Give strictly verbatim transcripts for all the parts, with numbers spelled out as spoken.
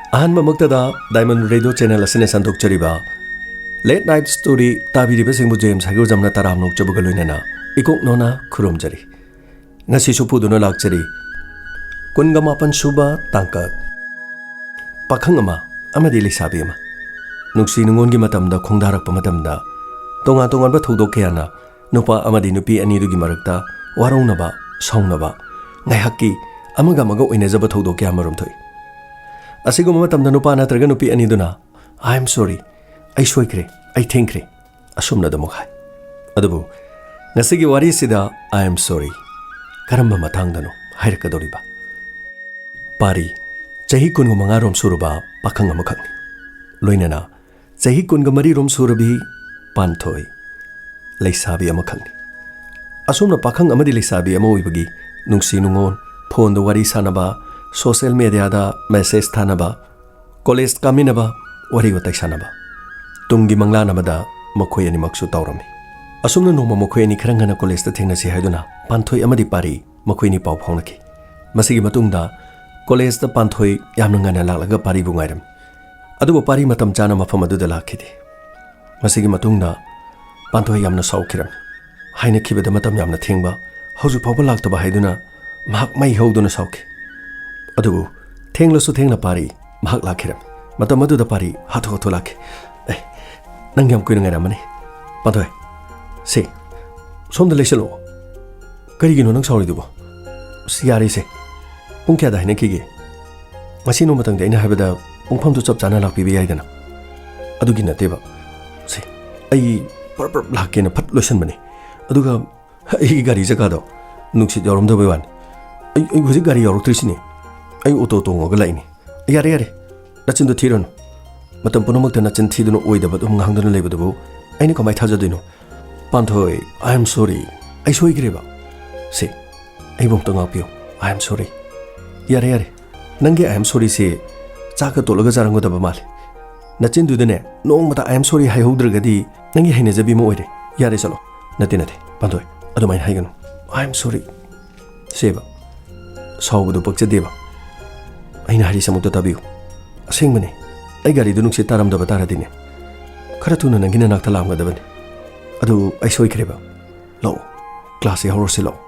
ꯑꯍꯥꯟꯕꯃꯛꯇꯗ Diamond Radio Channel ꯑꯁꯤꯅ ꯁꯟꯗꯣꯛꯆꯔꯤꯕ Late Night Story ꯇꯥꯕꯤꯔꯤꯕꯁꯤꯡꯕꯨ James ꯍꯩꯒ꯭ꯔꯨꯖꯝꯅ ꯇꯔꯥꯝꯅ ꯑꯣꯛꯆꯕꯒ ꯂꯣꯏꯅꯅ ꯏꯀꯣꯛ ꯅꯣꯅ ꯈꯨꯔꯨꯝꯖꯔꯤ꯫ ꯉꯁꯤꯁꯨ ꯄꯨꯗꯨꯅ ꯂꯥꯛꯆꯔꯤ ꯀꯨꯟꯒ ꯃꯥꯄꯟ ꯁꯨꯕ ꯇꯥꯡꯀꯛ꯫ ꯄꯥꯈꯪ ꯑꯃ ꯑꯃꯗꯤ ꯂꯩꯁꯥꯕꯤ ꯑꯃ꯫ ꯅꯨꯡꯁꯤ ꯅꯨꯡꯉꯣꯟꯒꯤ ꯃꯇꯝꯗ ꯈꯣꯡꯗꯥꯔꯛꯄ ꯃꯇꯝꯗ ꯇꯣꯉꯥꯟ ꯇꯣꯉꯥꯟꯕ ꯊꯧꯗꯣꯛ ꯀꯌꯥꯅ ꯅꯨꯄꯥ ꯑꯃꯗꯤ ꯅꯨꯄꯤ ꯑꯅꯤꯗꯨꯒꯤ ꯃꯔꯛꯇ ꯋꯥꯔꯧꯅꯕ, ꯁꯥꯎꯅꯕ, ꯉꯥꯏꯍꯥꯛꯀꯤ ꯑꯃꯒ ꯑꯃꯒ ꯑꯣꯏꯅꯖꯕ ꯊꯧꯗꯣꯛ ꯀꯌꯥ ꯑꯃꯔꯣꯝ ꯊꯣꯛꯏ꯫ ꯑꯁꯤꯒꯨꯝꯕ ꯃꯇꯝꯗ ꯅꯨꯄꯥ ꯅꯠꯇ꯭ꯔꯒ ꯅꯨꯄꯤ ꯑꯅꯤꯗꯨꯅ "I am sorry, ꯑꯩ ꯁꯣꯏꯈ꯭ꯔꯦ, ꯑꯩ ꯊꯦꯡꯈ꯭ꯔꯦ" ꯑꯁꯨꯝꯅ ꯑꯗꯨꯃꯛ ꯍꯥꯏ꯫ ꯑꯗꯨꯕꯨ ꯉꯁꯤꯒꯤ ꯋꯥꯔꯤꯁꯤꯗ "I am sorry" ꯀꯔꯝꯕ ꯃꯇꯥꯡꯗꯅꯣ ꯍꯥꯏꯔꯛꯀꯗꯧꯔꯤꯕ? ꯄꯥꯔꯤ, ꯆꯍꯤ ꯀꯨꯟꯒ ꯃꯉꯥꯔꯣꯝ ꯁꯨꯔꯕ ꯄꯥꯈꯪ ꯑꯃꯈꯛꯅꯤ꯫ ꯂꯣꯏꯅꯅ ꯆꯍꯤ ꯀꯨꯟꯒ ꯃꯔꯤꯔꯣꯝ ꯁꯨꯔꯕꯤ ꯄꯥꯟꯊꯣꯏ, ꯂꯩꯁꯥꯕꯤ ꯑꯃꯈꯛꯅꯤ꯫ ꯑꯁꯨꯝꯅ ꯄꯥꯈꯪ ꯑꯃꯗꯤ ꯂꯩꯁꯥꯕꯤ ꯑꯃ ꯑꯣꯏꯕꯒꯤ ꯅꯨꯡꯁꯤ ꯅꯨꯡꯉꯣꯟ, ꯐꯣꯟꯗ ꯋꯥꯔꯤ ꯁꯥꯟꯅꯕ, ꯁꯣꯁꯦꯜ ꯃꯦꯗꯤꯌꯥꯗ ꯃꯦꯁꯦꯖ ꯊꯥꯅꯕ, ꯀꯣꯂꯦꯖ ꯀꯥꯃꯤꯟꯅꯕ, ꯋꯥꯔꯤ ꯋꯥꯇꯥꯏ ꯁꯥꯟꯅꯕ, ꯇꯨꯡꯒꯤ ꯃꯪꯂꯥꯟ ꯑꯃꯗ ꯃꯈꯣꯏ ꯑꯅꯤꯃꯛꯁꯨ ꯇꯧꯔꯝꯃꯤ꯫ ꯑꯁꯨꯝꯅ ꯅꯣꯡꯃ ꯃꯈꯣꯏ ꯑꯅꯤ ꯈꯔ ꯉꯟꯅ ꯀꯣꯂꯦꯖꯇ ꯊꯦꯡꯅꯁꯤ ꯍꯥꯏꯗꯨꯅ ꯄꯥꯟꯊꯣꯏ ꯑꯃꯗꯤ ꯄꯥꯔꯤ ꯃꯈꯣꯏꯅꯤ ꯄꯥꯎ ꯐꯥꯎꯅꯈꯤ꯫ ꯃꯁꯤꯒꯤ ꯃꯇꯨꯡꯗ ꯀꯣꯂꯦꯖꯇ ꯄꯥꯟꯊꯣꯏ ꯌꯥꯝꯅ ꯉꯟꯅ ꯂꯥꯛꯂꯒ ꯄꯥꯔꯤꯕꯨ ꯉꯥꯏꯔꯝꯃꯤ꯫ ꯑꯗꯨꯕꯨ ꯄꯥꯔꯤ ꯃꯇꯝ ꯆꯥꯅ ꯃꯐꯝ ꯑꯗꯨꯗ ꯂꯥꯛꯈꯤꯗꯦ꯫ ꯃꯁꯤꯒꯤ ꯃꯇꯨꯡꯗ ꯄꯥꯟꯊꯣꯏ ꯌꯥꯝꯅ ꯁꯥꯎꯈꯤꯔꯝꯃꯤ꯫ ꯍꯥꯏꯅꯈꯤꯕꯗ ꯃꯇꯝ ꯌꯥꯝꯅ ꯊꯦꯡꯕ, ꯍꯧꯖꯤꯛ ꯐꯥꯎꯕ ꯂꯥꯛꯇꯕ ꯍꯥꯏꯗꯨꯅ ꯃꯍꯥꯛ ꯃꯩ ꯍꯧꯗꯨꯅ ꯁꯥꯎꯈꯤ꯫ ꯑꯗꯨꯕꯨ ꯊꯦꯡꯂꯁꯨ ꯊꯦꯡꯅ ꯄꯥꯔꯤ ꯃꯍꯥꯛ ꯂꯥꯛꯈꯤꯔꯝꯃꯤ꯫ ꯃꯇꯝ ꯑꯗꯨꯗ ꯄꯥꯔꯤ ꯍꯥꯊꯨ ꯍꯥꯊꯨ ꯂꯥꯛꯈꯤ꯫ "ꯑꯦ, ꯅꯪ ꯌꯥꯝ ꯀꯨꯏꯅ ꯉꯥꯏꯔꯝꯃꯅꯤ꯫ ꯄꯥꯟꯊꯣꯏ, ꯁꯦ, ꯁꯣꯝꯗ ꯂꯩꯁꯜꯂꯛꯑꯣ꯫ ꯀꯔꯤꯒꯤꯅꯣ ꯅꯪ ꯁꯥꯎꯔꯤꯗꯨꯕꯣ? ꯑꯁ, ꯌꯥꯔꯦꯁꯦ꯫ ꯄꯨꯡ ꯀꯌꯥꯗ ꯍꯥꯏꯅꯈꯤꯒꯦ? ꯉꯁꯤ ꯅꯣꯡꯃꯇꯪꯗꯤ ꯑꯩꯅ ꯍꯥꯏꯕꯗ ꯄꯨꯡꯐꯝꯗꯨ ꯆꯞ ꯆꯥꯅ ꯂꯥꯛꯄꯤꯕ ꯌꯥꯏꯗꯅ꯫ ꯑꯗꯨꯒꯤ ꯅꯠꯇꯦꯕ꯫ ꯁꯦ, ꯑꯩ ꯄꯔꯞ ꯄꯔꯞ ꯂꯥꯛꯀꯦꯅ ꯐꯠ ꯂꯣꯏꯁꯟꯕꯅꯦ꯫ ꯑꯗꯨꯒ ꯑꯩꯒꯤ ꯒꯥꯔꯤ ꯆꯀꯥꯗꯣ ꯅꯨꯡꯁꯤꯠ ꯌꯥꯎꯔꯝꯗꯕꯩ ꯋꯥꯅꯤ꯫ ꯑꯩ, ꯑꯩ ꯍꯧꯖꯤꯛ ꯒꯥꯔꯤ ꯌꯥꯎꯔꯛꯇ꯭ꯔꯤꯁꯤꯅꯤ꯫ ꯑꯩ ꯑꯣꯇꯣ ꯇꯣꯡꯉꯒ ꯂꯥꯛꯏꯅꯤ꯫ ꯌꯥꯔꯦ, ꯌꯥꯔꯦ꯫ ꯅꯆꯤꯟꯗꯣ ꯊꯤꯔꯅꯨ꯫ ꯃꯇꯝ ꯄꯨꯝꯅꯃꯛꯇ ꯅꯆꯤꯟ ꯊꯤꯗꯨꯅ ꯑꯣꯏꯗꯕ ꯑꯗꯨꯝ ꯉꯥꯡꯗꯨꯅ ꯂꯩꯕꯗꯨꯕꯨ ꯑꯩꯅ ꯀꯃꯥꯏ ꯊꯥꯖꯗꯣꯏꯅꯣ? ꯄꯥꯟꯊꯣꯏ, I am sorry꯫ ꯑꯩ ꯁꯣꯏꯈ꯭ꯔꯦꯕ꯫ ꯁꯦ, ꯑꯩꯕꯨ ꯑꯝꯇ ꯉꯥꯛꯄꯤꯌꯨ꯫ I am sorry꯫ ꯌꯥꯔꯦ, ꯌꯥꯔꯦ꯫ ꯅꯪꯒꯤ "I am sorry" ꯁꯦ ꯆꯥꯛꯀ ꯇꯣꯠꯂꯒ ꯆꯥꯔꯝꯒꯗꯕ ꯃꯥꯜꯂꯦ꯫ ꯅꯆꯤꯟꯗꯨꯗꯅꯦ, ꯅꯣꯡꯃꯇ "I am sorry" ꯍꯥꯏꯍꯧꯗ꯭ꯔꯒꯗꯤ ꯅꯪꯒꯤ ꯍꯩꯅꯖꯕꯤ ꯑꯃ ꯑꯣꯏꯔꯦ꯫ ꯌꯥꯔꯦ, ꯆꯠꯂꯣ꯫ ꯅꯠꯇꯦ, ꯅꯠꯇꯦ, ꯄꯥꯟꯊꯣꯏ, ꯑꯗꯨꯃꯥꯏꯅ ꯍꯥꯏꯒꯅꯨ꯫ "I am sorry" ꯁꯦꯕ꯫ ꯁꯥꯎꯕꯗꯨ ꯄꯛꯆꯗꯦꯕ꯫ ꯑꯩꯅ ꯍꯥꯏꯔꯤꯁꯦ ꯑꯃꯨꯛꯇ ꯇꯥꯕꯤꯌꯨ꯫ ꯑꯁꯦꯡꯕꯅꯤ꯫ ꯑꯩ ꯒꯥꯔꯤꯗꯨ ꯅꯨꯡꯁꯤꯠ ꯇꯥꯔꯝꯗꯕ ꯇꯥꯔꯗꯤꯅꯦ, ꯈꯔ ꯊꯨꯅ ꯅꯪꯒꯤ ꯅꯅꯥꯛꯇ ꯂꯥꯛꯂꯝꯒꯗꯕꯅꯤ꯫ ꯑꯗꯨ ꯑꯩ ꯁꯣꯏꯈ꯭ꯔꯦꯕ꯫ ꯂꯥꯛꯑꯣ, ꯀ꯭ꯂꯥꯁ ꯌꯥꯍꯧꯔꯁꯤ, ꯂꯥꯛꯑꯣ꯫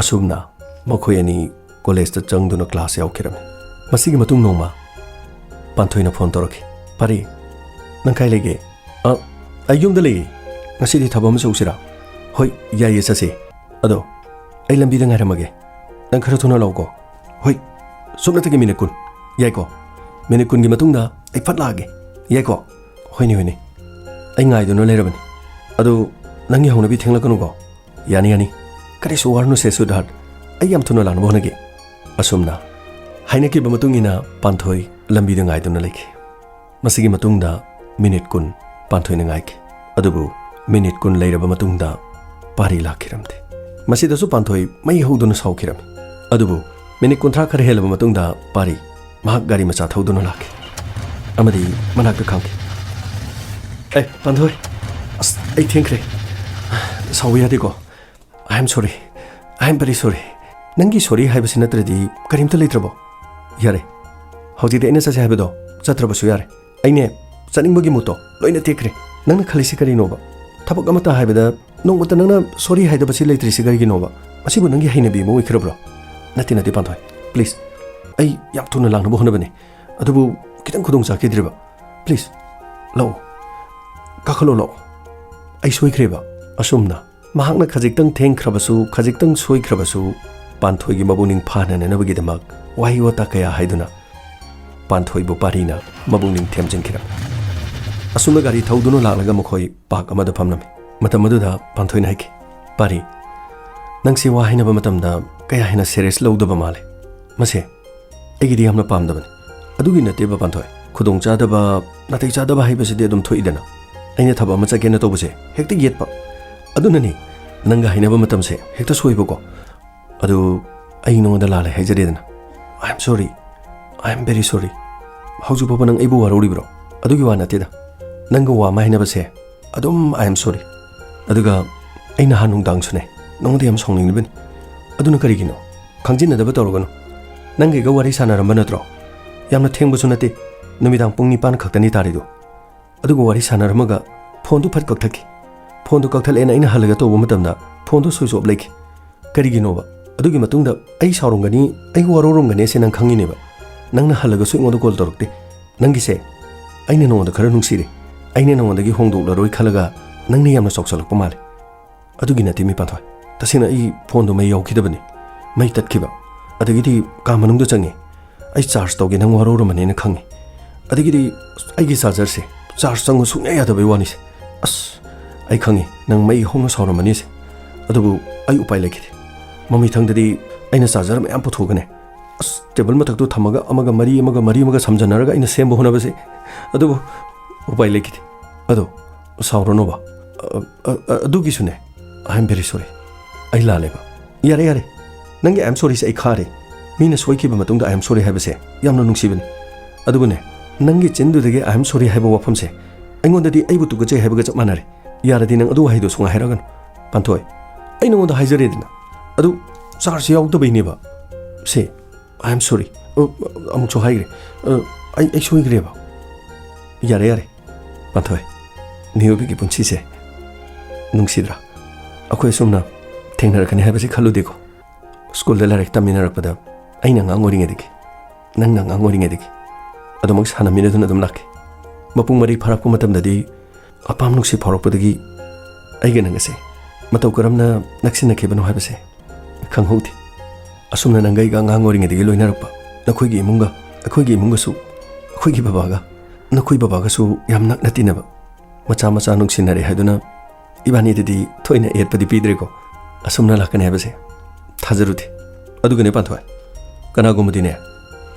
ꯑꯁꯨꯝꯅ ꯃꯈꯣꯏ ꯑꯅꯤ ꯀꯣꯂꯦꯖꯇ ꯆꯪꯗꯨꯅ ꯀ꯭ꯂꯥꯁ ꯌꯥꯎꯈꯤꯔꯝꯃꯤ꯫ ꯃꯁꯤꯒꯤ ꯃꯇꯨꯡ ꯅꯣꯡꯃ ꯄꯥꯟꯊꯣꯏꯅ ꯐꯣꯟ ꯇꯧꯔꯛꯈꯤ꯫ "ꯄꯥꯔꯤ, ꯅꯪ ꯀꯥꯏ ꯂꯩꯒꯦ?" "ꯑ, ꯑꯩ ꯌꯨꯝꯗ ꯂꯩꯌꯦ꯫ ꯉꯁꯤꯗꯤ ꯊꯕꯛ ꯑꯃ ꯆꯧꯁꯤꯔꯥ?" "ꯍꯣꯏ, ꯌꯥꯏꯌꯦ, ꯆꯠꯁꯦ꯫ ꯑꯗꯣ ꯑꯩ ꯂꯝꯕꯤꯗ ꯉꯥꯏꯔꯝꯃꯒꯦ꯫ ꯅꯪ ꯈꯔ ꯊꯨꯅ ꯂꯥꯛꯎꯀꯣ꯫" "ꯍꯣꯏ, ꯁꯨꯞꯅꯇꯒꯤ ꯃꯤꯅꯤꯠ ꯀꯨꯟ꯫ ꯌꯥꯏꯀꯣ? ꯃꯤꯅꯤꯠ ꯀꯨꯟꯒꯤ ꯃꯇꯨꯡꯗ ꯑꯩ ꯐꯠ ꯂꯥꯛꯑꯒꯦ꯫ ꯌꯥꯏꯀꯣ?" "ꯍꯣꯏꯅꯦ, ꯍꯣꯏꯅꯦ꯫ ꯑꯩ ꯉꯥꯏꯗꯨꯅ ꯂꯩꯔꯕꯅꯤ꯫ ꯑꯗꯨ ꯅꯪꯒꯤ ꯍꯧꯅꯕꯤ ꯊꯦꯡꯂꯛꯀꯅꯨꯀꯣ꯫" "ꯌꯥꯅꯤ, ꯌꯥꯅꯤ꯫ ꯀꯔꯤꯁꯨ ꯋꯥꯔꯨꯅꯨꯁꯦ, ꯁ꯭ꯋꯤꯠꯍꯥꯔꯠ꯫ ꯑꯩ ꯌꯥꯝ ꯊꯨꯅ ꯂꯥꯛꯅꯕ ꯍꯣꯠꯅꯒꯦ꯫" ꯑꯁꯨꯝꯅ ꯍꯥꯏꯅꯈꯤꯕ ꯃꯇꯨꯡ ꯏꯟꯅ ꯄꯥꯟꯊꯣꯏ ꯂꯝꯕꯤꯗ ꯉꯥꯏꯗꯨꯅ ꯂꯩꯈꯤ꯫ ꯃꯁꯤꯒꯤ ꯃꯇꯨꯡꯗ ꯃꯤꯅꯤꯠ ꯀꯨꯟ ꯄꯥꯟꯊꯣꯏꯅ ꯉꯥꯏꯈꯤ꯫ ꯑꯗꯨꯕꯨ ꯃꯤꯅꯤꯠ ꯀꯨꯟ ꯂꯩꯔꯕ ꯃꯇꯨꯡꯗ ꯄꯥꯔꯤ ꯂꯥꯛꯈꯤꯔꯝꯗꯦ꯫ ꯃꯁꯤꯗꯁꯨ ꯄꯥꯟꯊꯣꯏ ꯃꯩ ꯍꯧꯗꯨꯅ ꯁꯥꯎꯈꯤꯔꯝꯃꯤ꯫ ꯑꯗꯨꯕꯨ ꯃꯤꯅꯤꯠ ꯀꯨꯟꯊ꯭ꯔꯥ ꯈꯔ ꯍꯦꯜꯂꯕ ꯃꯇꯨꯡꯗ ꯄꯥꯔꯤ ꯃꯍꯥꯛ ꯒꯥꯔꯤ ꯃꯆꯥ ꯊꯧꯗꯨꯅ ꯂꯥꯛꯈꯤ ꯑꯃꯗꯤ ꯃꯅꯥꯛꯇ ꯈꯥꯝꯈꯤ꯫ "ꯑꯦ, ꯄꯥꯟꯊꯣꯏ, ꯑꯁ, ꯑꯩ ꯊꯦꯡꯈ꯭ꯔꯦ꯫ ꯁꯥꯎꯕ ꯌꯥꯗꯦꯀꯣ꯫ I am sorry. I am very sorry." "ꯅꯪꯒꯤ ꯁꯣꯔꯤ ꯍꯥꯏꯕꯁꯤ ꯅꯠꯇ꯭ꯔꯗꯤ ꯀꯔꯤꯝꯇ ꯂꯩꯇ꯭ꯔꯕꯣ?" "ꯌꯥꯔꯦ, ꯍꯧꯖꯤꯛꯇꯤ ꯑꯩꯅ ꯆꯠꯁꯦ ꯍꯥꯏꯕꯗꯣ ꯆꯠꯇ꯭ꯔꯕꯁꯨ ꯌꯥꯔꯦ꯫ ꯑꯩꯅꯦ, ꯆꯠꯅꯤꯡꯕꯒꯤ ꯃꯨꯠꯇꯣ ꯂꯣꯏꯅ ꯇꯦꯛꯈ꯭ꯔꯦ꯫ ꯅꯪꯅ ꯈꯜꯂꯤꯁꯤ ꯀꯔꯤꯅꯣꯕ? ꯊꯕꯛ ꯑꯃꯠꯇ ꯍꯥꯏꯕꯗ ꯅꯣꯡꯃꯇ ꯅꯪꯅ ꯁꯣꯔꯤ ꯍꯥꯏꯗꯕꯁꯤ ꯂꯩꯇ꯭ꯔꯤꯁꯤ ꯀꯔꯤꯒꯤꯅꯣꯕ? ꯃꯁꯤꯕꯨ ꯅꯪꯒꯤ ꯍꯩꯅꯕꯤ ꯑꯃ ꯑꯣꯏꯈ꯭ꯔꯕ꯭ꯔꯣ?" "ꯅꯠꯇꯦ, ꯅꯠꯇꯦ, ꯄꯥꯟꯊꯣꯏ꯫ Please, ꯑꯩ ꯌꯥꯝ ꯊꯨꯅ ꯂꯥꯛꯅꯕ ꯍꯣꯠꯅꯕꯅꯦ꯫ ꯑꯗꯨꯕꯨ ꯈꯤꯇꯪ ꯈꯨꯗꯣꯡ ꯆꯥꯈꯤꯗ꯭ꯔꯤꯕ꯫ Please, ꯂꯥꯛꯑꯣ꯫ ꯀꯥꯈꯠꯂꯣ, ꯂꯥꯛꯑꯣ꯫ ꯑꯩ ꯁꯣꯏꯈ꯭ꯔꯦꯕ꯫" ꯑꯁꯨꯝꯅ ꯃꯍꯥꯛꯅ ꯈꯖꯤꯛꯇꯪ ꯊꯦꯡꯈ꯭ꯔꯕꯁꯨ, ꯈꯖꯤꯛꯇꯪ ꯁꯣꯏꯈ꯭ꯔꯕꯁꯨ, ꯄꯥꯟꯊꯣꯏꯒꯤ ꯃꯕꯨꯛꯅꯤꯡ ꯐꯥꯅꯅꯅꯕꯒꯤꯗꯃꯛ ꯋꯥꯍꯩ ꯋꯥꯇꯥ ꯀꯌꯥ ꯍꯥꯏꯗꯨꯅ ꯄꯥꯟꯊꯣꯏꯕꯨ ꯄꯥꯔꯤꯅ ꯃꯕꯨꯛꯅꯤꯡ ꯊꯦꯝꯖꯤꯟꯈꯤꯔꯝꯃꯤ꯫ ꯑꯁꯨꯝꯅ ꯒꯥꯔꯤ ꯊꯧꯗꯨꯅ ꯂꯥꯛꯂꯒ ꯃꯈꯣꯏ ꯄꯥꯔꯛ ꯑꯃꯗ ꯐꯝꯂꯝꯃꯤ꯫ ꯃꯇꯝ ꯑꯗꯨꯗ ꯄꯥꯟꯊꯣꯏꯅ ꯍꯥꯏꯈꯤ, "ꯄꯥꯔꯤ, ꯅꯪꯁꯤ ꯋꯥ ꯍꯥꯏꯅꯕ ꯃꯇꯝꯗ ꯀꯌꯥ ꯍꯦꯟꯅ serious ꯂꯧꯗꯕ ꯃꯥꯜꯂꯦ꯫ ꯃꯁꯦ ꯑꯩꯒꯤꯗꯤ ꯌꯥꯝꯅ ꯄꯥꯝꯗꯕꯅꯤ꯫" "ꯑꯗꯨꯒꯤ ꯅꯠꯇꯦꯕ, ꯄꯥꯟꯊꯣꯏ꯫ ꯈꯨꯗꯣꯡꯆꯥꯗꯕ, ꯅꯥꯇꯩ ꯆꯥꯗꯕ ꯍꯥꯏꯕꯁꯤꯗꯤ ꯑꯗꯨꯝ ꯊꯣꯛꯏꯗꯅ꯫ ꯑꯩꯅ ꯊꯕꯛ ꯑꯃ ꯆꯠꯀꯦꯅ ꯇꯧꯕꯁꯦ ꯍꯦꯛꯇ ꯌꯦꯠꯄ꯫ ꯑꯗꯨꯅꯅꯤ ꯅꯪꯒ ꯍꯥꯏꯅꯕ ꯃꯇꯝꯁꯦ ꯍꯦꯛꯇ ꯁꯣꯏꯕꯀꯣ꯫ ꯑꯗꯨ ꯑꯩ ꯅꯉꯣꯟꯗ ꯂꯥꯜꯂꯦ ꯍꯥꯏꯖꯔꯦꯗꯅ꯫ I am sorry. I am very sorry꯫ ꯍꯧꯖꯤꯛ ꯐꯥꯎꯕ ꯅꯪ ꯑꯩꯕꯨ ꯋꯥꯔꯧꯔꯤꯕ꯭ꯔꯣ? ꯑꯗꯨꯒꯤ ꯋꯥ ꯅꯠꯇꯦꯗ꯫ ꯅꯪꯒ ꯋꯥ ꯑꯃ ꯍꯥꯏꯅꯕꯁꯦ ꯑꯗꯨꯝ I am sorry꯫ ꯑꯗꯨꯒ ꯑꯩ ꯅꯍꯥꯟ ꯅꯨꯡꯗꯥꯡꯁꯨꯅꯦ ꯅꯉꯣꯟꯗ ꯌꯥꯝ ꯁꯥꯎꯅꯤꯡꯂꯤꯕꯅꯤ꯫ ꯑꯗꯨꯅ ꯀꯔꯤꯒꯤꯅꯣ? ꯈꯪꯖꯤꯟꯅꯗꯕ ꯇꯧꯔꯒꯅꯨ꯫ ꯅꯪꯒ ꯑꯩꯒ ꯋꯥꯔꯤ ꯁꯥꯟꯅꯔꯝꯕ ꯅꯠꯇ꯭ꯔꯣ? ꯌꯥꯝꯅ ꯊꯦꯡꯕꯁꯨ ꯅꯠꯇꯦ꯫ ꯅꯨꯃꯤꯗꯥꯡ ꯄꯨꯡ ꯅꯤꯄꯥꯟ ꯈꯛꯇꯅꯤ ꯇꯥꯔꯤꯗꯣ꯫ ꯑꯗꯨꯒ ꯋꯥꯔꯤ ꯁꯥꯟꯅꯔꯝꯃꯒ ꯐꯣꯟꯗꯨ ꯐꯠ ꯀꯛꯊꯠꯈꯤ꯫ ꯐꯣꯟꯗꯨ ꯀꯛꯊꯠꯂꯦꯅ ꯑꯩꯅ ꯍꯜꯂꯒ ꯇꯧꯕ ꯃꯇꯝꯗ ꯐꯣꯟꯗꯨ switch off ꯂꯩꯈꯤ꯫ ꯀꯔꯤꯒꯤꯅꯣꯕ? ꯑꯗꯨꯒꯤ ꯃꯇꯨꯡꯗ ꯑꯩ ꯁꯥꯎꯔꯝꯒꯅꯤ, ꯑꯩ ꯋꯥꯔꯧꯔꯝꯒꯅꯤ ꯍꯥꯏꯁꯦ ꯅꯪ ꯈꯪꯉꯤꯅꯦꯕ꯫ ꯅꯪꯅ ꯍꯜꯂꯒꯁꯨ ꯑꯩꯉꯣꯟꯗ call ꯇꯧꯔꯛꯇꯦ꯫ ꯅꯪꯒꯤꯁꯦ, ꯑꯩꯅ ꯅꯉꯣꯟꯗ ꯈꯔ ꯅꯨꯡꯁꯤꯔꯦ, ꯑꯩꯅ ꯅꯉꯣꯟꯗꯒꯤ ꯍꯣꯡꯗꯣꯛꯂꯔꯣꯏ ꯈꯜꯂꯒ ꯅꯪꯅ ꯌꯥꯝꯅ ꯆꯥꯎꯁꯜꯂꯛꯄ ꯃꯥꯜꯂꯦ꯫ ꯑꯗꯨꯒꯤ ꯅꯠꯇꯦ ꯃꯤ ꯄꯥꯟꯊꯣꯏ, ꯇꯁꯦꯡꯅ ꯑꯩ ꯐꯣꯟꯗꯣ ꯃꯩ ꯌꯥꯎꯈꯤꯗꯕꯅꯤ꯫ ꯃꯩ ꯇꯠꯈꯤꯕ꯫ ꯑꯗꯒꯤꯗꯤ ꯀꯥ ꯃꯅꯨꯡꯗ ꯆꯪꯉꯦ꯫ ꯑꯩ charge ꯇꯧꯒꯦ, ꯅꯪ ꯋꯥꯔꯧꯔꯝꯃꯅꯦꯅ ꯈꯪꯉꯤ꯫ ꯑꯗꯒꯤꯗꯤ ꯑꯩꯒꯤ chargerꯁꯦ charge ꯆꯪꯉꯨ ꯁꯨꯡꯌꯥ ꯌꯥꯗꯕꯩ ꯋꯥꯅꯤꯁꯦ꯫ ꯑꯁ, ꯑꯩ ꯈꯪꯉꯤ ꯅꯪ ꯃꯩ ꯍꯧꯅ ꯁꯥꯎꯔꯝꯃꯅꯤꯁꯦ꯫ ꯑꯗꯨꯕꯨ ꯑꯩ ꯎꯄꯥꯏ ꯂꯩꯈꯤꯗꯦ꯫ ꯃꯃꯩꯊꯪꯗꯗꯤ ꯑꯩꯅ charger ꯃꯌꯥꯝ ꯄꯨꯊꯣꯛꯀꯅꯤ꯫ ꯑꯁ, table ꯃꯊꯛꯇꯨ ꯊꯝꯃꯒ ꯑꯃꯒ ꯃꯔꯤ, ꯑꯃꯒ ꯃꯔꯤ, ꯑꯃꯒ ꯁꯝꯖꯟꯅꯔꯒ ꯑꯩꯅ ꯁꯦꯝꯕ ꯍꯣꯠꯅꯕꯁꯦ꯫ ꯑꯗꯨꯕꯨ ꯎꯄꯥꯏ ꯂꯩꯈꯤꯗꯦ꯫ ꯑꯗꯣ ꯁꯥꯎꯔꯅꯣꯕ꯫ ꯑ, ꯑ, ꯑ, ꯑꯗꯨꯒꯤꯁꯨꯅꯦ, I am very sorry꯫ ꯑꯩ ꯂꯥꯜꯂꯦꯕ꯫ ꯌꯥꯔꯦ, ꯌꯥꯔꯦ꯫ ꯅꯪꯒꯤ "I am sorryꯁꯦ" ꯑꯩ ꯈꯥꯔꯦ꯫ ꯃꯤꯅ ꯁꯣꯏꯈꯤꯕ ꯃꯇꯨꯡꯗ "I am sorry" ꯍꯥꯏꯕꯁꯦ ꯌꯥꯝꯅ ꯅꯨꯡꯁꯤꯕꯅꯤ꯫ ꯑꯗꯨꯕꯨꯅꯦ, ꯅꯪꯒꯤ ꯆꯤꯟꯗꯨꯗꯒꯤ "I am sorry" ꯍꯥꯏꯕ ꯋꯥꯐꯝꯁꯦ ꯑꯩꯉꯣꯟꯗꯗꯤ ꯑꯩꯕꯨ ꯇꯨꯀꯠꯆꯩ ꯍꯥꯏꯕꯒ ꯆꯞ ꯃꯥꯟꯅꯔꯦ꯫ ꯌꯥꯔꯗꯤ ꯅꯪ ꯑꯗꯨ ꯋꯥꯍꯩꯗꯣ ꯁꯨꯡꯍꯥꯏ ꯍꯥꯏꯔꯛꯀꯅꯨ꯫ ꯄꯥꯟꯊꯣꯏ, ꯑꯩ ꯅꯉꯣꯟꯗ ꯍꯥꯏꯖꯔꯦꯗꯅ꯫ ꯑꯗꯨ charge ꯌꯥꯎꯗꯕꯩꯅꯦꯕ꯫ Say, "I am sorry"꯫ ꯑ, ꯑꯃꯨꯛꯁꯨ ꯍꯥꯏꯈ꯭ꯔꯦ꯫ ꯑ, ꯑꯩ, ꯑꯩ ꯁꯣꯏꯈ꯭ꯔꯦꯕ꯫ ꯌꯥꯔꯦ, ꯌꯥꯔꯦ꯫ ꯄꯥꯟꯊꯣꯏ, ꯃꯤꯑꯣꯏꯕꯒꯤ ꯄꯨꯟꯁꯤꯁꯦ ꯅꯨꯡꯁꯤꯗ꯭ꯔꯥ? ꯑꯩꯈꯣꯏ ꯑꯁꯨꯝꯅ ꯊꯦꯡꯅꯔꯛꯀꯅꯤ ꯍꯥꯏꯕꯁꯤ ꯈꯜꯂꯨꯗꯦꯀꯣ꯫ ꯁ꯭ꯀꯨꯜꯗ ꯂꯥꯏꯔꯤꯛ ꯇꯝꯃꯤꯟꯅꯔꯛꯄꯗ ꯑꯩꯅ ꯑꯉꯥꯡ ꯑꯣꯏꯔꯤꯉꯩꯗꯒꯤ, ꯅꯪꯅ ꯑꯉꯥꯡ ꯑꯣꯏꯔꯤꯉꯩꯗꯒꯤ ꯑꯗꯨꯃꯛ ꯁꯥꯟꯅꯃꯤꯟꯅꯗꯨꯅ ꯑꯗꯨꯝ ꯂꯥꯛꯈꯤ꯫ ꯃꯄꯨꯡ ꯃꯔꯩ ꯐꯥꯔꯛꯄ ꯃꯇꯝꯗꯗꯤ ꯑꯄꯥꯝ ꯅꯨꯡꯁꯤ ꯐꯥꯎꯔꯛꯄꯗꯒꯤ ꯑꯩꯒ ꯅꯪ ꯑꯁꯦ ꯃꯇꯧ ꯀꯔꯝꯅ ꯅꯛꯁꯤꯟꯅꯈꯤꯕꯅꯣ ꯍꯥꯏꯕꯁꯦ ꯈꯪꯍꯧꯗꯦ꯫ ꯑꯁꯨꯝꯅ ꯅꯪꯒ ꯑꯩꯒ ꯑꯉꯥꯡ ꯑꯣꯏꯔꯤꯉꯩꯗꯒꯤ ꯂꯣꯏꯅꯔꯛꯄ, ꯅꯈꯣꯏꯒꯤ ꯏꯃꯨꯡꯒ ꯑꯩꯈꯣꯏꯒꯤ ꯏꯃꯨꯡꯒꯁꯨ, ꯑꯩꯈꯣꯏꯒꯤ ꯕꯕꯥꯒ ꯅꯈꯣꯏ ꯕꯕꯥꯒꯁꯨ ꯌꯥꯝ ꯅꯛꯅ ꯇꯤꯟꯅꯕ, ꯃꯆꯥ ꯃꯆꯥ ꯅꯨꯡꯁꯤꯅꯔꯦ ꯍꯥꯏꯗꯨꯅ ꯏꯕꯥꯅꯤꯗꯗꯤ ꯊꯣꯏꯅ ꯑꯌꯦꯠꯄꯗꯤ ꯄꯤꯗ꯭ꯔꯦꯀꯣ꯫ ꯑꯁꯨꯝꯅ ꯂꯥꯛꯀꯅꯤ ꯍꯥꯏꯕꯁꯦ ꯊꯥꯖꯔꯨꯗꯦ꯫ ꯑꯗꯨꯒꯅꯦ ꯄꯥꯟꯊꯣꯏ, ꯀꯅꯥꯒꯨꯝꯕꯗꯤꯅꯦ,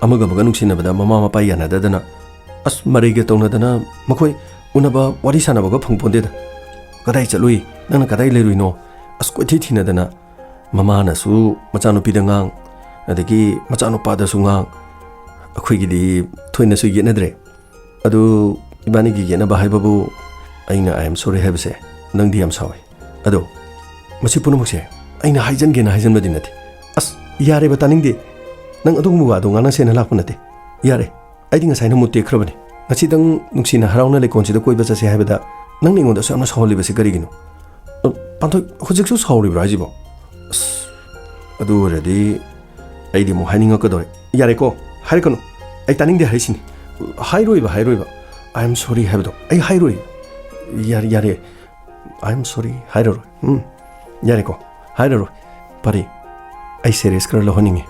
ꯑꯃꯒ ꯑꯃꯒ ꯅꯨꯡꯁꯤꯅꯕꯗ ꯃꯃꯥ ꯃꯄꯥ ꯌꯥꯅꯗꯗꯅ, ꯑꯁ, ꯃꯔꯩꯒ ꯇꯧꯅꯗꯅ, ꯃꯈꯣꯏ ꯎꯅꯕ, ꯋꯥꯔꯤ ꯁꯥꯟꯅꯕꯒ ꯐꯪꯄꯣꯟꯗꯦꯗ꯫ "ꯀꯗꯥꯏ ꯆꯠꯂꯨꯏ? ꯅꯪꯅ ꯀꯗꯥꯏ ꯂꯩꯔꯨꯏꯅꯣ?" ꯑꯁ, ꯀꯣꯏꯊꯤ ꯊꯤꯅꯗꯅ, ꯃꯃꯥꯅꯁꯨ ꯃꯆꯥꯅꯨꯄꯤꯗ ꯉꯥꯡ, ꯑꯗꯒꯤ ꯃꯆꯥꯅꯨꯄꯥꯗꯁꯨ ꯉꯥꯡ꯫ ꯑꯩꯈꯣꯏꯒꯤꯗꯤ ꯊꯣꯏꯅꯁꯨ ꯌꯦꯠꯅꯗ꯭ꯔꯦ꯫ ꯑꯗꯨ ꯏꯕꯥꯅꯤꯒꯤ ꯌꯦꯠꯅꯕ ꯍꯥꯏꯕꯕꯨ ꯑꯩꯅ "I am sorry" ꯍꯥꯏꯕꯁꯦ ꯅꯪꯗꯤ ꯌꯥꯝ ꯁꯥꯎꯏ꯫ ꯑꯗꯣ ꯃꯁꯤ ꯄꯨꯝꯅꯃꯛꯁꯦ ꯑꯩꯅ ꯍꯥꯏꯖꯟꯒꯦꯅ ꯍꯥꯏꯖꯟꯕꯗꯤ ꯅꯠꯇꯦ꯫ ꯑꯁ, ꯌꯥꯔꯦꯕ, ꯇꯥꯅꯤꯡꯗꯦ꯫ ꯅꯪ ꯑꯗꯨꯒꯨꯝꯕ ꯋꯥꯗꯣ ꯉꯥꯡꯅꯁꯦꯅ ꯂꯥꯛꯄ ꯅꯠꯇꯦ꯫ ꯌꯥꯔꯦ꯫ ꯑꯩꯗꯤ ꯉꯁꯥꯏꯅ ꯃꯨꯠ ꯇꯦꯛꯈ꯭ꯔꯕꯅꯤ꯫ ꯉꯁꯤꯗꯪ ꯅꯨꯡꯁꯤꯅ ꯍꯔꯥꯎꯅ ꯂꯩꯀꯣꯜꯁꯤꯗ ꯀꯣꯏꯕ ꯆꯠꯁꯦ ꯍꯥꯏꯕꯗ ꯅꯪꯅ ꯑꯩꯉꯣꯟꯗ ꯑꯁꯨꯛ ꯌꯥꯝꯅ ꯁꯥꯎꯍꯜꯂꯤꯕꯁꯤ ꯀꯔꯤꯒꯤꯅꯣ? ꯑ, ꯄꯥꯟꯊꯣꯏ, ꯍꯧꯖꯤꯛꯁꯨ ꯁꯥꯎꯔꯤꯕ꯭ꯔꯥ ꯍꯥꯏꯁꯤꯕꯣ? ꯑꯁ, ꯑꯗꯨ ꯑꯣꯏꯔꯗꯤ ꯑꯩꯗꯤ ꯑꯃꯨꯛ ꯍꯥꯏꯅꯤꯡꯉꯛꯀꯗꯧꯔꯦ꯫ ꯌꯥꯔꯦꯀꯣ, ꯍꯥꯏꯔꯛꯀꯅꯨ꯫ ꯑꯩ ꯇꯥꯅꯤꯡꯗꯦ ꯍꯥꯏꯔꯤꯁꯤꯅꯤ꯫ ꯍꯥꯏꯔꯣꯏꯕ, ꯍꯥꯏꯔꯣꯏꯕ꯫ "I am sorry" ꯍꯥꯏꯕꯗꯣ ꯑꯩ ꯍꯥꯏꯔꯣꯏ꯫ ꯌꯥꯔꯦ, ꯌꯥꯔꯦ꯫ "I am sorry" ꯍꯥꯏꯔꯔꯣꯏ꯫ ꯎꯝ, ꯌꯥꯔꯦꯀꯣ, ꯍꯥꯏꯔꯔꯣꯏ꯫ ꯄꯥꯔꯤ, ꯑꯩ ꯁꯦꯔꯤꯌꯁ ꯈꯔ ꯂꯧꯍꯟꯅꯤꯡꯉꯤ꯫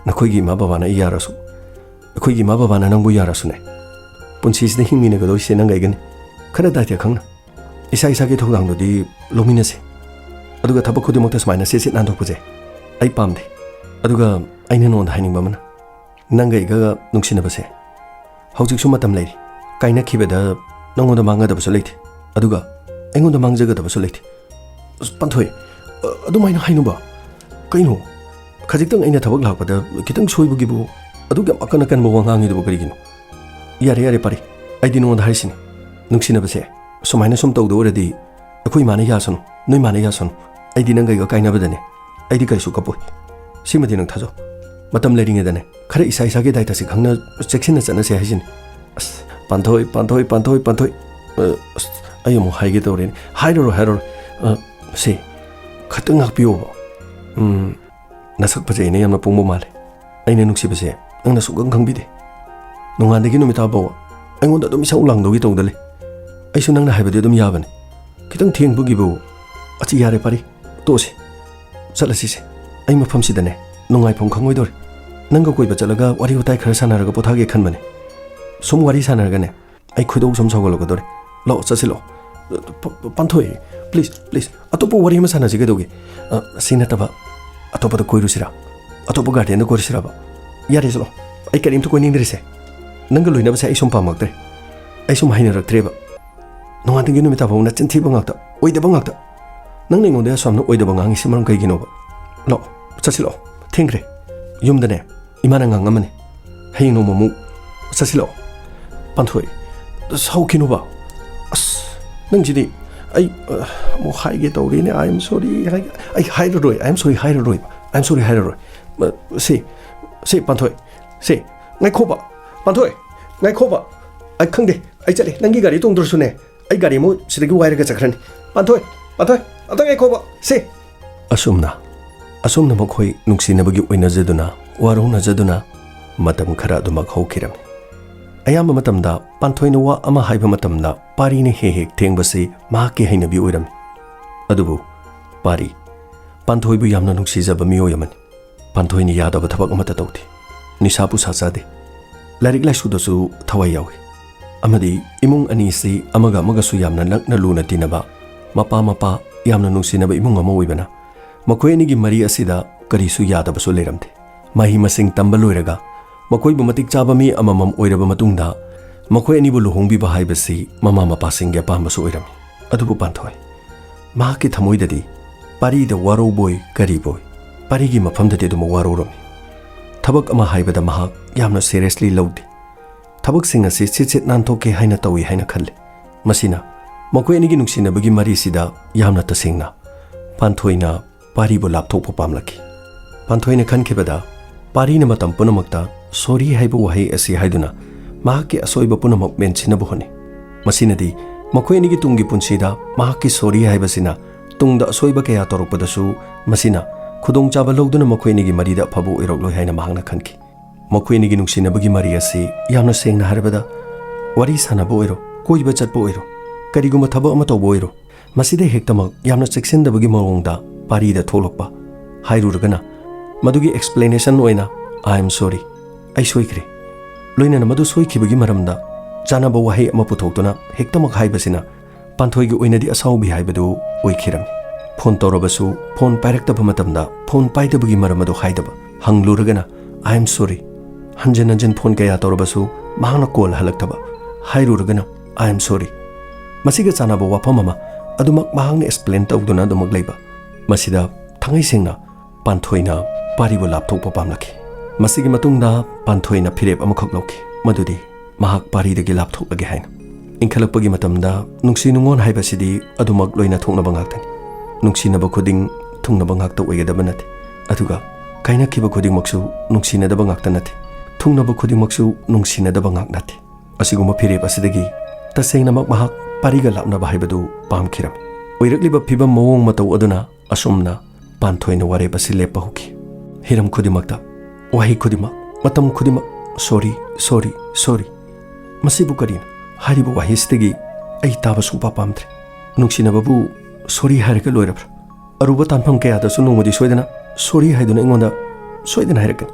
ꯅꯈꯣꯏꯒꯤ ꯏꯃꯥ ꯕꯕꯥꯅ ꯑꯩ ꯌꯥꯔꯁꯨ, ꯑꯩꯈꯣꯏꯒꯤ ꯏꯃꯥ ꯕꯕꯥꯅ ꯅꯪꯕꯨ ꯌꯥꯔꯁꯨꯅꯦ, ꯄꯨꯟꯁꯤꯁꯤꯗ ꯍꯤꯡꯃꯤꯟꯅꯒꯗꯣꯏꯁꯦ ꯅꯪꯒ ꯑꯩꯒꯅꯤ꯫ ꯈꯔ ꯗꯥꯏꯇ ꯈꯪꯅ ꯏꯁꯥ ꯏꯁꯥꯒꯤ ꯊꯧꯗꯥꯡꯗꯨꯗꯤ ꯂꯧꯃꯤꯟꯅꯁꯦ꯫ ꯑꯗꯨꯒ ꯊꯕꯛ ꯈꯨꯗꯤꯡꯃꯛꯇ ꯁꯨꯃꯥꯏꯅ ꯁꯤꯠ ꯁꯤꯠ ꯅꯥꯟꯊꯣꯛꯄꯁꯦ ꯑꯩ ꯄꯥꯝꯗꯦ꯫ ꯑꯗꯨꯒ ꯑꯩꯅ ꯅꯉꯣꯟꯗ ꯍꯥꯏꯅꯤꯡꯕ ꯑꯃꯅ, ꯅꯪꯒ ꯑꯩꯒ ꯅꯨꯡꯁꯤꯅꯕꯁꯦ ꯍꯧꯖꯤꯛꯁꯨ ꯃꯇꯝ ꯂꯩꯔꯤ꯫ ꯀꯥꯏꯅꯈꯤꯕꯗ ꯅꯪꯉꯣꯟꯗ ꯃꯥꯡꯒꯗꯕꯁꯨ ꯂꯩꯇꯦ, ꯑꯗꯨꯒ ꯑꯩꯉꯣꯟꯗ ꯃꯥꯡꯖꯒꯗꯕꯁꯨ ꯂꯩꯇꯦ꯫ ꯑꯁ, ꯄꯥꯟꯊꯣꯏ, ꯑ-, ꯑꯗꯨꯃꯥꯏꯅ ꯍꯥꯏꯅꯨꯕ꯫ ꯀꯩꯅꯣ? ꯈꯖꯤꯛꯇꯪ ꯑꯩꯅ ꯊꯕꯛ ꯂꯥꯛꯄꯗ ꯈꯤꯇꯪ ꯁꯣꯏꯕꯒꯤꯕꯨ ꯑꯗꯨꯛ ꯌꯥꯝ ꯑꯀꯟ ꯑꯀꯟꯕ ꯋꯥ ꯉꯥꯡꯉꯤꯗꯨꯕꯨ ꯀꯔꯤꯒꯤꯅꯣ? ꯌꯥꯔꯦ, ꯌꯥꯔꯦ, ꯄꯥꯔꯤ꯫ ꯑꯩꯗꯤ ꯅꯉꯣꯟꯗ ꯍꯥꯏꯔꯤꯁꯤꯅꯤ, ꯅꯨꯡꯁꯤꯅꯕꯁꯦ ꯁꯨꯃꯥꯏꯅ ꯁꯨꯝ ꯇꯧꯗꯧ ꯑꯣꯏꯔꯗꯤ ꯑꯩꯈꯣꯏ ꯏꯃꯥꯅ ꯌꯥꯁꯅꯨ, ꯅꯣꯏ ꯃꯥꯅ ꯌꯥꯁꯅꯨ꯫ ꯑꯩꯗꯤ ꯅꯪꯒ ꯑꯩꯒ ꯀꯥꯏꯅꯕꯗꯅꯦ, ꯑꯩꯗꯤ ꯀꯔꯤꯁꯨ ꯀꯞꯄꯣꯏ꯫ ꯁꯤꯃꯗꯤ ꯅꯪ ꯊꯥꯖꯧ꯫ ꯃꯇꯝ ꯂꯩꯔꯤꯉꯩꯗꯅꯦ, ꯈꯔ ꯏꯁꯥ ꯏꯁꯥꯒꯤ ꯗꯥꯏꯇꯁꯤ ꯈꯪꯅ ꯆꯦꯛꯁꯤꯟꯅ ꯆꯠꯅꯁꯦ ꯍꯥꯏꯁꯤꯅꯤ꯫ ꯑꯁ, ꯄꯥꯟꯊꯣꯏ, ꯄꯥꯟꯊꯣꯏ, ꯄꯥꯟꯊꯣꯏ, ꯄꯥꯟꯊꯣꯏ꯫ ꯑ, ꯑꯁ, ꯑꯩ ꯑꯃꯨꯛ ꯍꯥꯏꯒꯦ ꯇꯧꯔꯦꯅꯦ꯫ ꯍꯥꯏꯔꯔꯣꯏ, ꯍꯥꯏꯔꯔꯣꯏ꯫ ꯑ, ꯁꯤ, ꯈꯇꯪ ꯉꯥꯛꯄꯤꯌꯣꯕ꯫ ꯎꯝ, ꯅꯁꯛ ꯐꯖꯩꯅ ꯌꯥꯝꯅ ꯄꯣꯡꯕ ꯃꯥꯜꯂꯦ꯫ ꯑꯩꯅ ꯅꯨꯡꯁꯤꯕꯁꯦ ꯅꯪꯅ ꯁꯨꯡꯈꯪ ꯈꯪꯕꯤꯗꯦ꯫ ꯅꯣꯡꯉꯥꯟꯗꯒꯤ ꯅꯨꯃꯤꯠ ꯇꯥꯕ ꯐꯥꯎꯕ ꯑꯩꯉꯣꯟꯗ ꯑꯗꯨꯝ ꯏꯁꯧ ꯂꯥꯡꯗꯧꯒꯤ ꯇꯧꯗ ꯂꯩ꯫ ꯑꯩꯁꯨ ꯅꯪꯅ ꯍꯥꯏꯕꯗꯤ ꯑꯗꯨꯝ ꯌꯥꯕꯅꯤ꯫ ꯈꯤꯇꯪ ꯊꯦꯡꯕꯒꯤꯕꯨ꯫ ꯑꯁꯤ ꯌꯥꯔꯦ, ꯄꯥꯔꯤ꯫ ꯇꯣꯛꯑꯁꯤ꯫ ꯆꯠꯂꯁꯤꯁꯦ꯫ ꯑꯩ ꯃꯐꯝꯁꯤꯗꯅꯦ ꯅꯨꯡꯉꯥꯏꯐꯝ ꯈꯪꯉꯣꯏꯗꯧꯔꯦ꯫ ꯅꯪꯒ ꯀꯣꯏꯕ ꯆꯠꯂꯒ ꯋꯥꯔꯤ ꯋꯥꯇꯥꯏ ꯈꯔ ꯁꯥꯟꯅꯔꯒ ꯄꯣꯊꯥꯒꯦ ꯈꯟꯕꯅꯦ꯫ ꯁꯨꯝ ꯋꯥꯔꯤ ꯁꯥꯟꯅꯔꯒꯅꯦ ꯑꯩ ꯈꯣꯏꯗꯧ ꯁꯨꯝ ꯁꯥꯎꯒꯠꯂꯛꯀꯗꯧꯔꯦ꯫ ꯂꯥꯛꯑꯣ, ꯆꯠꯁꯤ ꯂꯥꯛꯑꯣ꯫ ꯄ-, ꯄ-, ꯄꯥꯟꯊꯣꯏ, ꯄ꯭ꯂꯤꯖ, ꯄ꯭ꯂꯤꯖ, ꯑꯇꯣꯞꯄ ꯋꯥꯔꯤ ꯑꯃ ꯁꯥꯟꯅꯁꯤ ꯀꯩꯗꯧꯒꯦ? ꯑ, ꯁꯤ ꯅꯠꯇꯕ ꯑꯇꯣꯞꯄꯗ ꯀꯣꯏꯔꯨꯁꯤꯔꯥ? ꯑꯇꯣꯞꯄ ꯒꯥꯔꯗꯦꯟꯗ ꯀꯣꯏꯔꯨꯁꯤꯔꯕ? ꯌꯥꯔꯦ, ꯆꯠꯂꯣ꯫ ꯑꯩ ꯀꯔꯤꯝꯇ ꯀꯣꯏꯅꯤꯡꯗ꯭ꯔꯤꯁꯦ꯫ ꯅꯪꯒ ꯂꯣꯏꯅꯕꯁꯦ ꯑꯩ ꯁꯨꯝ ꯄꯥꯝꯃꯛꯇ꯭ꯔꯦ꯫ ꯑꯩ ꯁꯨꯝ ꯍꯩꯅꯔꯛꯇ꯭ꯔꯦꯕ꯫ ꯅꯣꯡꯉꯥꯟꯗꯒꯤ ꯅꯨꯃꯤꯠ ꯇꯥꯐꯥꯎ ꯅꯆꯤꯟ ꯊꯤꯕ ꯉꯥꯛꯇ, ꯑꯣꯏꯗꯕ ꯉꯥꯛꯇ꯫ ꯅꯪꯅ ꯑꯩꯉꯣꯟꯗ ꯑꯁꯨꯛ ꯌꯥꯝꯅ ꯑꯣꯏꯗꯕ ꯉꯥꯡꯉꯤꯁꯤ ꯃꯔꯝ ꯀꯩꯒꯤꯅꯣꯕ? ꯂꯥꯛꯑꯣ, ꯆꯠꯁꯤ ꯂꯥꯛꯑꯣ꯫ ꯊꯦꯡꯈ꯭ꯔꯦ꯫ ꯌꯨꯝꯗꯅꯦ ꯏꯃꯥꯅ ꯉꯥꯡꯉꯝꯃꯅꯤ꯫ ꯍꯌꯦꯡ ꯅꯣꯡꯃꯃꯨꯛ ꯆꯠꯁꯤ ꯂꯥꯛꯑꯣ꯫ ꯄꯥꯟꯊꯣꯏ, ꯁꯥꯎꯈꯤꯅꯨꯕ꯫ ꯑꯁ, ꯅꯪꯁꯤꯗꯤ꯫ ꯑꯩ, ꯑ, ꯑꯃꯨꯛ ꯍꯥꯏꯒꯦ ꯇꯧꯔꯤꯅꯦ, "I am sorry" ꯍꯥꯏ-, ꯑꯩ ꯍꯥꯏꯔꯔꯣꯏ, "I am sorry" ꯍꯥꯏꯔꯔꯣꯏꯕ, "I am sorry" ꯍꯥꯏꯔꯔꯣꯏ꯫ ꯑ, ꯁꯤ, ꯁꯤ, ꯄꯥꯟꯊꯣꯏ, ꯁꯤ, ꯉꯥꯏꯈꯣꯕ꯫ ꯄꯥꯟꯊꯣꯏ, ꯉꯥꯏꯈꯣꯕ꯫ ꯑꯩ ꯈꯪꯗꯦ, ꯑꯩ ꯆꯠꯂꯦ꯫ ꯅꯪꯒꯤ ꯒꯥꯔꯤ ꯇꯣꯡꯗ꯭ꯔꯁꯨꯅꯦ, ꯑꯩ ꯒꯥꯔꯤ ꯑꯃꯨꯛ ꯁꯤꯗꯒꯤ ꯋꯥꯏꯔꯒ ꯆꯠꯈ꯭ꯔꯅꯤ꯫ ꯄꯥꯟꯊꯣꯏ, ꯄꯥꯟꯊꯣꯏ, ꯑꯝꯇ ꯉꯥꯏꯈꯣꯕ꯫ ꯁꯦ꯫ ꯑꯁꯨꯝꯅ, ꯑꯁꯨꯝꯅ ꯃꯈꯣꯏ ꯅꯨꯡꯁꯤꯅꯕꯒꯤ ꯑꯣꯏꯅꯖꯗꯨꯅ, ꯋꯥꯔꯧꯅꯖꯗꯨꯅ ꯃꯇꯝ ꯈꯔ ꯑꯗꯨꯃꯛ ꯍꯧꯈꯤꯔꯝꯃꯤ꯫ ꯑꯌꯥꯝꯕ ꯃꯇꯝꯗ ꯄꯥꯟꯊꯣꯏꯅ ꯋꯥ ꯑꯃ ꯍꯥꯏꯕ ꯃꯇꯝꯗ ꯄꯥꯔꯤꯅ ꯍꯦꯛ ꯍꯦꯛ ꯊꯦꯡꯕꯁꯤ ꯃꯍꯥꯛꯀꯤ ꯍꯩꯅꯕꯤ ꯑꯣꯏꯔꯝꯃꯤ꯫ ꯑꯗꯨꯕꯨ ꯄꯥꯔꯤ, ꯄꯥꯟꯊꯣꯏꯕꯨ ꯌꯥꯝꯅ ꯅꯨꯡꯁꯤꯖꯕ ꯃꯤꯑꯣꯏ ꯑꯃꯅꯤ꯫ ꯄꯥꯟꯊꯣꯏꯅ ꯌꯥꯗꯕ ꯊꯕꯛ ꯑꯃꯠꯇ ꯇꯧꯗꯦ꯫ ꯅꯤꯁꯥ ꯄꯨꯁꯥ ꯆꯥꯗꯦ꯫ ꯂꯥꯏꯔꯤꯛ ꯂꯥꯏꯁꯨꯗꯁꯨ ꯊꯋꯥꯏ ꯌꯥꯎꯏ꯫ ꯑꯃꯗꯤ ꯏꯃꯨꯡ ꯑꯅꯤꯁꯤ ꯑꯃꯒ ꯑꯃꯒꯁꯨ ꯌꯥꯝꯅ ꯅꯛꯅ ꯂꯨꯅ ꯇꯤꯟꯅꯕ, ꯃꯄꯥ ꯃꯄꯥ ꯌꯥꯝꯅ ꯅꯨꯡꯁꯤꯅꯕ ꯏꯃꯨꯡ ꯑꯃ ꯑꯣꯏꯕꯅ, ꯃꯈꯣꯏ ꯑꯅꯤꯒꯤ ꯃꯔꯤ ꯑꯁꯤꯗ ꯀꯔꯤꯁꯨ ꯌꯥꯗꯕꯁꯨ ꯂꯩꯔꯝꯗꯦ꯫ ꯃꯍꯩ ꯃꯁꯤꯡ ꯇꯝꯕ ꯂꯣꯏꯔꯒ ꯃꯈꯣꯏꯕꯨ ꯃꯇꯤꯛ ꯆꯥꯕ ꯃꯤ ꯑꯃꯃꯝ ꯑꯣꯏꯔꯕ ꯃꯇꯨꯡꯗ, ꯃꯈꯣꯏ ꯑꯅꯤꯕꯨ ꯂꯨꯍꯣꯡꯕꯤꯕ ꯍꯥꯏꯕꯁꯤ ꯃꯃꯥ ꯃꯄꯥꯁꯤꯡꯒꯤ ꯑꯄꯥꯝꯕꯁꯨ ꯑꯣꯏꯔꯝꯃꯤ꯫ ꯑꯗꯨꯕꯨ ꯄꯥꯟꯊꯣꯏ, ꯃꯍꯥꯛꯀꯤ ꯊꯃꯣꯏꯗꯗꯤ ꯄꯥꯔꯤꯗ ꯋꯥꯔꯧꯕꯣꯏ ꯀꯔꯤꯕꯣꯏ, ꯄꯥꯔꯤꯒꯤ ꯃꯐꯝꯗꯗꯤ ꯑꯗꯨꯃꯛ ꯋꯥꯔꯧꯔꯝꯃꯤ꯫ ꯊꯕꯛ ꯑꯃ ꯍꯥꯏꯕꯗ ꯃꯍꯥꯛ ꯌꯥꯝꯅ seriously ꯂꯧꯗꯦ꯫ ꯊꯕꯛꯁꯤꯡ ꯑꯁꯤ ꯁꯤꯠ ꯁꯤꯠ ꯅꯥꯟꯊꯣꯛꯀꯦ ꯍꯥꯏꯅ ꯇꯧꯏ ꯍꯥꯏꯅ ꯈꯜꯂꯤ꯫ ꯃꯁꯤꯅ ꯃꯈꯣꯏ ꯑꯅꯤꯒꯤ ꯅꯨꯡꯁꯤꯅꯕꯒꯤ ꯃꯔꯤꯁꯤꯗ ꯌꯥꯝꯅ ꯇꯁꯦꯡꯅ ꯄꯥꯟꯊꯣꯏꯅ ꯄꯥꯔꯤꯕꯨ ꯂꯥꯞꯊꯣꯛꯄ ꯄꯥꯝꯂꯛꯈꯤ꯫ ꯄꯥꯟꯊꯣꯏꯅ ꯈꯟꯈꯤꯕꯗ, ꯄꯥꯔꯤꯅ ꯃꯇꯝ ꯄꯨꯝꯅꯃꯛꯇ "sorry" ꯍꯥꯏꯕ ꯋꯥꯍꯩ ꯑꯁꯤ ꯍꯥꯏꯗꯨꯅ ꯃꯍꯥꯛꯀꯤ ꯑꯁꯣꯏꯕ ꯄꯨꯝꯅꯃꯛ ꯃꯦꯟꯁꯤꯟꯅꯕ ꯍꯣꯠꯅꯩ꯫ ꯃꯁꯤꯅꯗꯤ ꯃꯈꯣꯏ ꯑꯅꯤꯒꯤ ꯇꯨꯡꯒꯤ ꯄꯨꯟꯁꯤꯗ ꯃꯍꯥꯛꯀꯤ "sorry" ꯍꯥꯏꯕꯁꯤꯅ ꯇꯨꯡꯗ ꯑꯁꯣꯏꯕ ꯀꯌꯥ ꯇꯧꯔꯛꯄꯗꯁꯨ ꯃꯁꯤꯅ ꯈꯨꯗꯣꯡꯆꯥꯕ ꯂꯧꯗꯨꯅ ꯃꯈꯣꯏ ꯑꯅꯤꯒꯤ ꯃꯔꯤꯗ ꯑꯐꯕ ꯑꯣꯏꯔꯛꯂꯣꯏ ꯍꯥꯏꯅ ꯃꯍꯥꯛꯅ ꯈꯟꯈꯤ꯫ ꯃꯈꯣꯏ ꯑꯅꯤꯒꯤ ꯅꯨꯡꯁꯤꯅꯕꯒꯤ ꯃꯔꯤ ꯑꯁꯤ ꯌꯥꯝꯅ ꯁꯦꯡꯅ ꯍꯥꯏꯔꯕꯗ, ꯋꯥꯔꯤ ꯁꯥꯟꯅꯕ ꯑꯣꯏꯔꯣ, ꯀꯣꯏꯕ ꯆꯠꯄ ꯑꯣꯏꯔꯣ, ꯀꯔꯤꯒꯨꯝꯕ ꯊꯕꯛ ꯑꯃ ꯇꯧꯕ ꯑꯣꯏꯔꯣ, ꯃꯁꯤꯗ ꯍꯦꯛꯇꯃꯛ ꯌꯥꯝꯅ ꯆꯦꯛꯁꯤꯟꯗꯕꯒꯤ ꯃꯑꯣꯡꯗ ꯄꯥꯔꯤꯗ ꯊꯣꯛꯂꯛꯄ꯫ ꯍꯥꯏꯔꯨꯔꯒꯅ, ꯃꯗꯨꯒꯤ explanation ꯑꯣꯏꯅ "I am sorry", "ꯑꯩ ꯁꯣꯏꯈ꯭ꯔꯦ", ꯂꯣꯏꯅꯅ ꯃꯗꯨ ꯁꯣꯏꯈꯤꯕꯒꯤ ꯃꯔꯝꯗ ꯆꯥꯅꯕ ꯋꯥꯍꯩ ꯑꯃ ꯄꯨꯊꯣꯛꯇꯨꯅ ꯍꯦꯛꯇꯃꯛ ꯍꯥꯏꯕꯁꯤꯅ ꯄꯥꯟꯊꯣꯏꯒꯤ ꯑꯣꯏꯅꯗꯤ ꯑꯁꯥꯎꯕꯤ ꯍꯥꯏꯕꯗꯨ ꯑꯣꯏꯈꯤꯔꯝꯃꯤ꯫ ꯐꯣꯟ ꯇꯧꯔꯕꯁꯨ ꯐꯣꯟ ꯄꯥꯏꯔꯛꯇꯕ ꯃꯇꯝꯗ ꯐꯣꯟ ꯄꯥꯏꯗꯕꯒꯤ ꯃꯔꯝ ꯑꯗꯨ ꯍꯥꯏꯗꯕ꯫ ꯍꯪꯂꯨꯔꯒꯅ "I am sorry"꯫ ꯍꯟꯖꯤꯟ ꯍꯟꯖꯤꯟ ꯐꯣꯟ ꯀꯌꯥ ꯇꯧꯔꯕꯁꯨ ꯃꯍꯥꯛꯅ ꯀꯣꯜ ꯍꯜꯂꯛꯇꯕ꯫ ꯍꯥꯏꯔꯨꯔꯒꯅ "I am sorry"꯫ ꯃꯁꯤꯒ ꯆꯥꯟꯅꯕ ꯋꯥꯐꯝ ꯑꯃ ꯑꯗꯨꯃꯛ ꯃꯍꯥꯛꯅ explain ꯇꯧꯗꯨꯅ ꯑꯗꯨꯃꯛ ꯂꯩꯕ꯫ ꯃꯁꯤꯗ ꯊꯥꯡꯉꯩ ꯁꯦꯡꯅ ꯄꯥꯟꯊꯣꯏꯅ ꯄꯥꯔꯤꯕꯨ ꯂꯥꯞꯊꯣꯛꯄ ꯄꯥꯝꯂꯛꯈꯤ꯫ ꯃꯁꯤꯒꯤ ꯃꯇꯨꯡꯗ ꯄꯥꯟꯊꯣꯏꯅ ꯐꯤꯔꯦꯞ ꯑꯃꯈꯛ ꯂꯧꯈꯤ, ꯃꯗꯨꯗꯤ ꯃꯍꯥꯛ ꯄꯥꯔꯤꯗꯒꯤ ꯂꯥꯞꯊꯣꯛꯂꯒꯦ ꯍꯥꯏꯅ꯫ ꯏꯟꯈꯠꯂꯛꯄꯒꯤ ꯃꯇꯝꯗ ꯅꯨꯡꯁꯤ ꯅꯨꯡꯉꯣꯟ ꯍꯥꯏꯕꯁꯤꯗꯤ ꯑꯗꯨꯃꯛ ꯂꯣꯏꯅ ꯊꯣꯛꯅꯕ ꯉꯥꯛꯇꯅꯤ꯫ ꯅꯨꯡꯁꯤꯅꯕ ꯈꯨꯗꯤꯡ ꯊꯨꯡꯅꯕ ꯉꯥꯛꯇ ꯑꯣꯏꯒꯗꯕ ꯅꯠꯇꯦ, ꯑꯗꯨꯒ ꯀꯥꯏꯅꯈꯤꯕ ꯈꯨꯗꯤꯡꯃꯛꯁꯨ ꯅꯨꯡꯁꯤꯅꯗꯕ ꯉꯥꯛꯇ ꯅꯠꯇꯦ꯫ ꯊꯨꯡꯅꯕ ꯈꯨꯗꯤꯡꯃꯛꯁꯨ ꯅꯨꯡꯁꯤꯅꯗꯕ ꯉꯥꯛ ꯅꯠꯇꯦ꯫ ꯑꯁꯤꯒꯨꯝꯕ ꯐꯤꯔꯦꯞ ꯑꯁꯤꯗꯒꯤ ꯇꯁꯦꯡꯅꯃꯛ ꯃꯍꯥꯛ ꯄꯥꯔꯤꯒ ꯂꯥꯞꯅꯕ ꯍꯥꯏꯕꯗꯨ ꯄꯥꯝꯈꯤꯔꯝꯃꯤ꯫ ꯑꯣꯏꯔꯛꯂꯤꯕ ꯐꯤꯕꯝ ꯃꯑꯣꯡ ꯃꯇꯧ ꯑꯗꯨꯅ ꯑꯁꯨꯝꯅ ꯄꯥꯟꯊꯣꯏꯅ ꯋꯥꯔꯦꯞ ꯑꯁꯤ ꯂꯦꯞꯄ ꯍꯧꯈꯤ꯫ ꯍꯤꯔꯝ ꯈꯨꯗꯤꯡꯃꯛꯇ, ꯋꯥꯍꯩ ꯈꯨꯗꯤꯡꯃꯛ, ꯃꯇꯝ ꯈꯨꯗꯤꯡꯃꯛ "ꯁꯣꯔꯤ, ꯁꯣꯔꯤ, ꯁꯣꯔꯤ"꯫ ꯃꯁꯤꯕꯨ ꯀꯔꯤꯅꯣ? ꯍꯥꯏꯔꯤꯕ ꯋꯥꯍꯩꯁꯤꯗꯒꯤ ꯑꯩ ꯇꯥꯕ ꯁꯨꯡꯄꯥ ꯄꯥꯝꯗ꯭ꯔꯦ꯫ ꯅꯨꯡꯁꯤꯅꯕꯕꯨ ꯁꯣꯔꯤ ꯍꯥꯏꯔꯒ ꯂꯣꯏꯔꯕ꯭ꯔꯥ? ꯑꯔꯨꯕ ꯇꯥꯟꯐꯝ ꯀꯌꯥꯗꯁꯨ ꯅꯣꯡꯃꯗꯤ ꯁꯣꯏꯗꯅ "ꯁꯣꯔꯤ" ꯍꯥꯏꯗꯨꯅ ꯑꯩꯉꯣꯟꯗ ꯁꯣꯏꯗꯅ ꯍꯥꯏꯔꯛꯀꯅꯤ꯫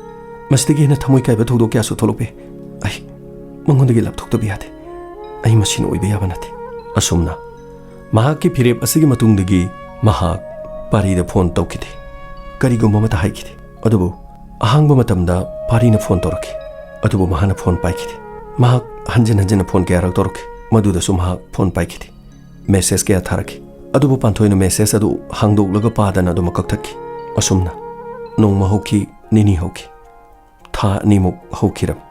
ꯃꯁꯤꯗꯒꯤ ꯍꯦꯟꯅ ꯊꯃꯣꯏ ꯀꯥꯏꯕ ꯊꯧꯗꯣꯛ ꯀꯌꯥꯁꯨ ꯊꯣꯛꯂꯛꯄ ꯌꯥꯏ꯫ ꯑꯩ ꯃꯉꯣꯟꯗꯒꯤ ꯂꯥꯞꯊꯣꯛꯇꯕ ꯌꯥꯗꯦ꯫ ꯑꯩ ꯃꯁꯤꯅ ꯑꯣꯏꯕ ꯌꯥꯕ ꯅꯠꯇꯦ꯫ ꯑꯁꯨꯝꯅ ꯃꯍꯥꯛꯀꯤ ꯐꯤꯔꯦꯞ ꯑꯁꯤꯒꯤ ꯃꯇꯨꯡꯗꯒꯤ ꯃꯍꯥꯛ ꯄꯥꯔꯤꯗ ꯐꯣꯟ ꯇꯧꯈꯤꯗꯦ꯫ ꯀꯔꯤꯒꯨꯝꯕ ꯑꯃꯠꯇ ꯍꯥꯏꯈꯤꯗꯦ꯫ ꯑꯗꯨꯕꯨ ꯑꯍꯥꯡꯕ ꯃꯇꯝꯗ ꯄꯥꯔꯤꯅ ꯐꯣꯟ ꯇꯧꯔꯛꯈꯤ꯫ ꯑꯗꯨꯕꯨ ꯃꯍꯥꯛꯅ ꯐꯣꯟ ꯄꯥꯏꯈꯤꯗꯦ꯫ ꯃꯍꯥꯛ ꯍꯟꯖꯤꯟ ꯍꯟꯖꯤꯟꯅ ꯐꯣꯟ ꯀꯌꯥꯔꯛ ꯇꯧꯔꯛꯈꯤ꯫ ꯃꯗꯨꯗꯁꯨ ꯃꯍꯥꯛ ꯐꯣꯟ ꯄꯥꯏꯈꯤꯗꯦ꯫ ꯃꯦꯁꯦꯖ ꯀꯌꯥ ꯊꯥꯔꯛꯈꯤ꯫ ꯑꯗꯨꯕꯨ ꯄꯥꯟꯊꯣꯏꯅ ꯃꯦꯁꯦꯖ ꯑꯗꯨ ꯍꯥꯡꯗꯣꯛꯂꯒ ꯄꯥꯗꯅ ꯑꯗꯨꯃꯛ ꯀꯛꯊꯠꯈꯤ꯫ ꯑꯁꯨꯝꯅ ꯅꯣꯡꯃ ꯍꯧꯈꯤ, ꯅꯤꯅꯤ ꯍꯧꯈꯤ, ꯊꯥ ꯑꯅꯤꯃꯨꯛ ꯍꯧꯈꯤꯔꯝꯃꯤ꯫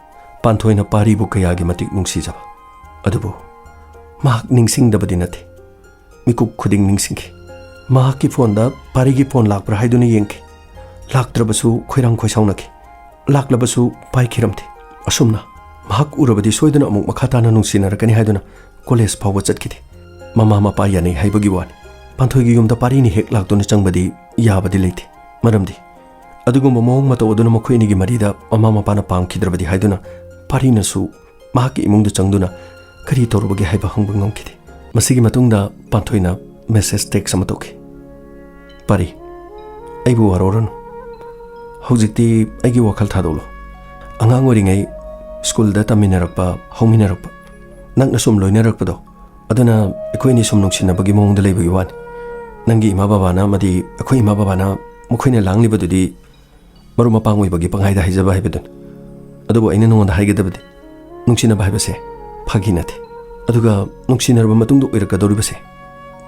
ꯄꯥꯟꯊꯣꯏꯅ ꯄꯥꯔꯤꯕꯨ ꯀꯌꯥꯒꯤ ꯃꯇꯤꯛ ꯅꯨꯡꯁꯤꯖꯕ꯫ ꯑꯗꯨꯕꯨ ꯃꯍꯥꯛ ꯅꯤꯡꯁꯤꯡꯗꯕꯗꯤ ꯅꯠꯇꯦ꯫ ꯃꯤꯀꯨꯞ ꯈꯨꯗꯤꯡ ꯅꯤꯡꯁꯤꯡꯈꯤ꯫ ꯃꯍꯥꯛꯀꯤ ꯐꯣꯟꯗ ꯄꯥꯔꯤꯒꯤ ꯐꯣꯟ ꯂꯥꯛꯄ꯭ꯔꯥ ꯍꯥꯏꯗꯨꯅ ꯌꯦꯡꯈꯤ꯫ ꯂꯥꯛꯇ꯭ꯔꯕꯁꯨ ꯈꯣꯏꯔꯥꯡ ꯈꯣꯏꯁꯥꯎꯅꯈꯤ꯫ ꯂꯥꯛꯂꯕꯁꯨ ꯄꯥꯏꯈꯤꯔꯝꯗꯦ꯫ ꯑꯁꯨꯝꯅ ꯃꯍꯥꯛ ꯎꯔꯕꯗꯤ ꯁꯣꯏꯗꯅ ꯑꯃꯨꯛ ꯃꯈꯥ ꯇꯥꯅ ꯅꯨꯡꯁꯤꯅꯔꯛꯀꯅꯤ ꯍꯥꯏꯗꯨꯅ ꯀꯣꯂꯦꯖ ꯐꯥꯎꯕ ꯆꯠꯈꯤꯗꯦ꯫ ꯃꯃꯥ ꯃꯄꯥ ꯌꯥꯅꯩ ꯍꯥꯏꯕꯒꯤ ꯋꯥꯅꯤ꯫ ꯄꯥꯟꯊꯣꯏꯒꯤ ꯌꯨꯝꯗ ꯄꯥꯔꯤꯅ ꯍꯦꯛ ꯂꯥꯛꯇꯨꯅ ꯆꯪꯕꯗꯤ ꯌꯥꯕꯗꯤ ꯂꯩꯇꯦ꯫ ꯃꯔꯝꯗꯤ ꯑꯗꯨꯒꯨꯝꯕ ꯃꯑꯣꯡ ꯃꯇꯧ ꯑꯗꯨꯅ ꯃꯈꯣꯏ ꯑꯅꯤꯒꯤ ꯃꯔꯤꯗ ꯃꯃꯥ ꯃꯄꯥꯅ ꯄꯥꯝꯈꯤꯗ꯭ꯔꯕꯗꯤ ꯍꯥꯏꯗꯨꯅ ꯄꯥꯔꯤꯅꯁꯨ ꯃꯍꯥꯛꯀꯤ ꯏꯃꯨꯡꯗ ꯆꯪꯗꯨꯅ ꯀꯔꯤ ꯇꯧꯔꯨꯕꯒꯦ ꯍꯥꯏꯕ ꯍꯪꯕ ꯉꯝꯈꯤꯗꯦ꯫ ꯃꯁꯤꯒꯤ ꯃꯇꯨꯡꯗ ꯄꯥꯟꯊꯣꯏꯅ ꯃꯦꯁꯦꯖ ꯇꯦꯛꯁ ꯑꯃ ꯇꯧꯈꯤ꯫ "ꯄꯥꯔꯤ, ꯑꯩꯕꯨ ꯋꯥꯔꯧꯔꯅꯨ꯫ ꯍꯧꯖꯤꯛꯇꯤ ꯑꯩꯒꯤ ꯋꯥꯈꯜ ꯊꯥꯗꯣꯛꯂꯣ꯫ ꯑꯉꯥꯡ ꯑꯣꯏꯔꯤꯉꯩ ꯁ꯭ꯀꯨꯜꯗ ꯇꯝꯃꯤꯟꯅꯔꯛꯄ, ꯍꯧꯃꯤꯟꯅꯔꯛꯄ, ꯅꯛꯅ ꯁꯨꯝ ꯂꯣꯏꯅꯔꯛꯄꯗꯣ, ꯑꯗꯨꯅ ꯑꯩꯈꯣꯏ ꯑꯅꯤ ꯁꯨꯝ ꯅꯨꯡꯁꯤꯅꯕꯒꯤ ꯃꯑꯣꯡꯗ ꯂꯩꯕꯒꯤ ꯋꯥꯅꯤ꯫ ꯅꯪꯒꯤ ꯏꯃꯥ ꯕꯕꯥꯅ ꯑꯃꯗꯤ ꯑꯩꯈꯣꯏ ꯏꯃꯥ ꯕꯕꯥꯅ ꯃꯈꯣꯏꯅ ꯂꯥꯡꯂꯤꯕꯗꯨꯗꯤ ꯃꯔꯨꯞ ꯃꯄꯥꯡ ꯑꯣꯏꯕꯒꯤ ꯄꯪꯍꯥꯏꯗ ꯍꯥꯏꯖꯕ ꯍꯥꯏꯕꯗꯨꯅꯤ꯫ ꯑꯗꯨꯕꯨ ꯑꯩꯅ ꯅꯉꯣꯟꯗ ꯍꯥꯏꯒꯗꯕꯗꯤ, ꯅꯨꯡꯁꯤꯅꯕ ꯍꯥꯏꯕꯁꯦ ꯐꯥꯒꯤ ꯅꯠꯇꯦ꯫ ꯑꯗꯨꯒ ꯅꯨꯡꯁꯤꯅꯔꯕ ꯃꯇꯨꯡꯗ ꯑꯣꯏꯔꯛꯀꯗꯧꯔꯤꯕꯁꯦ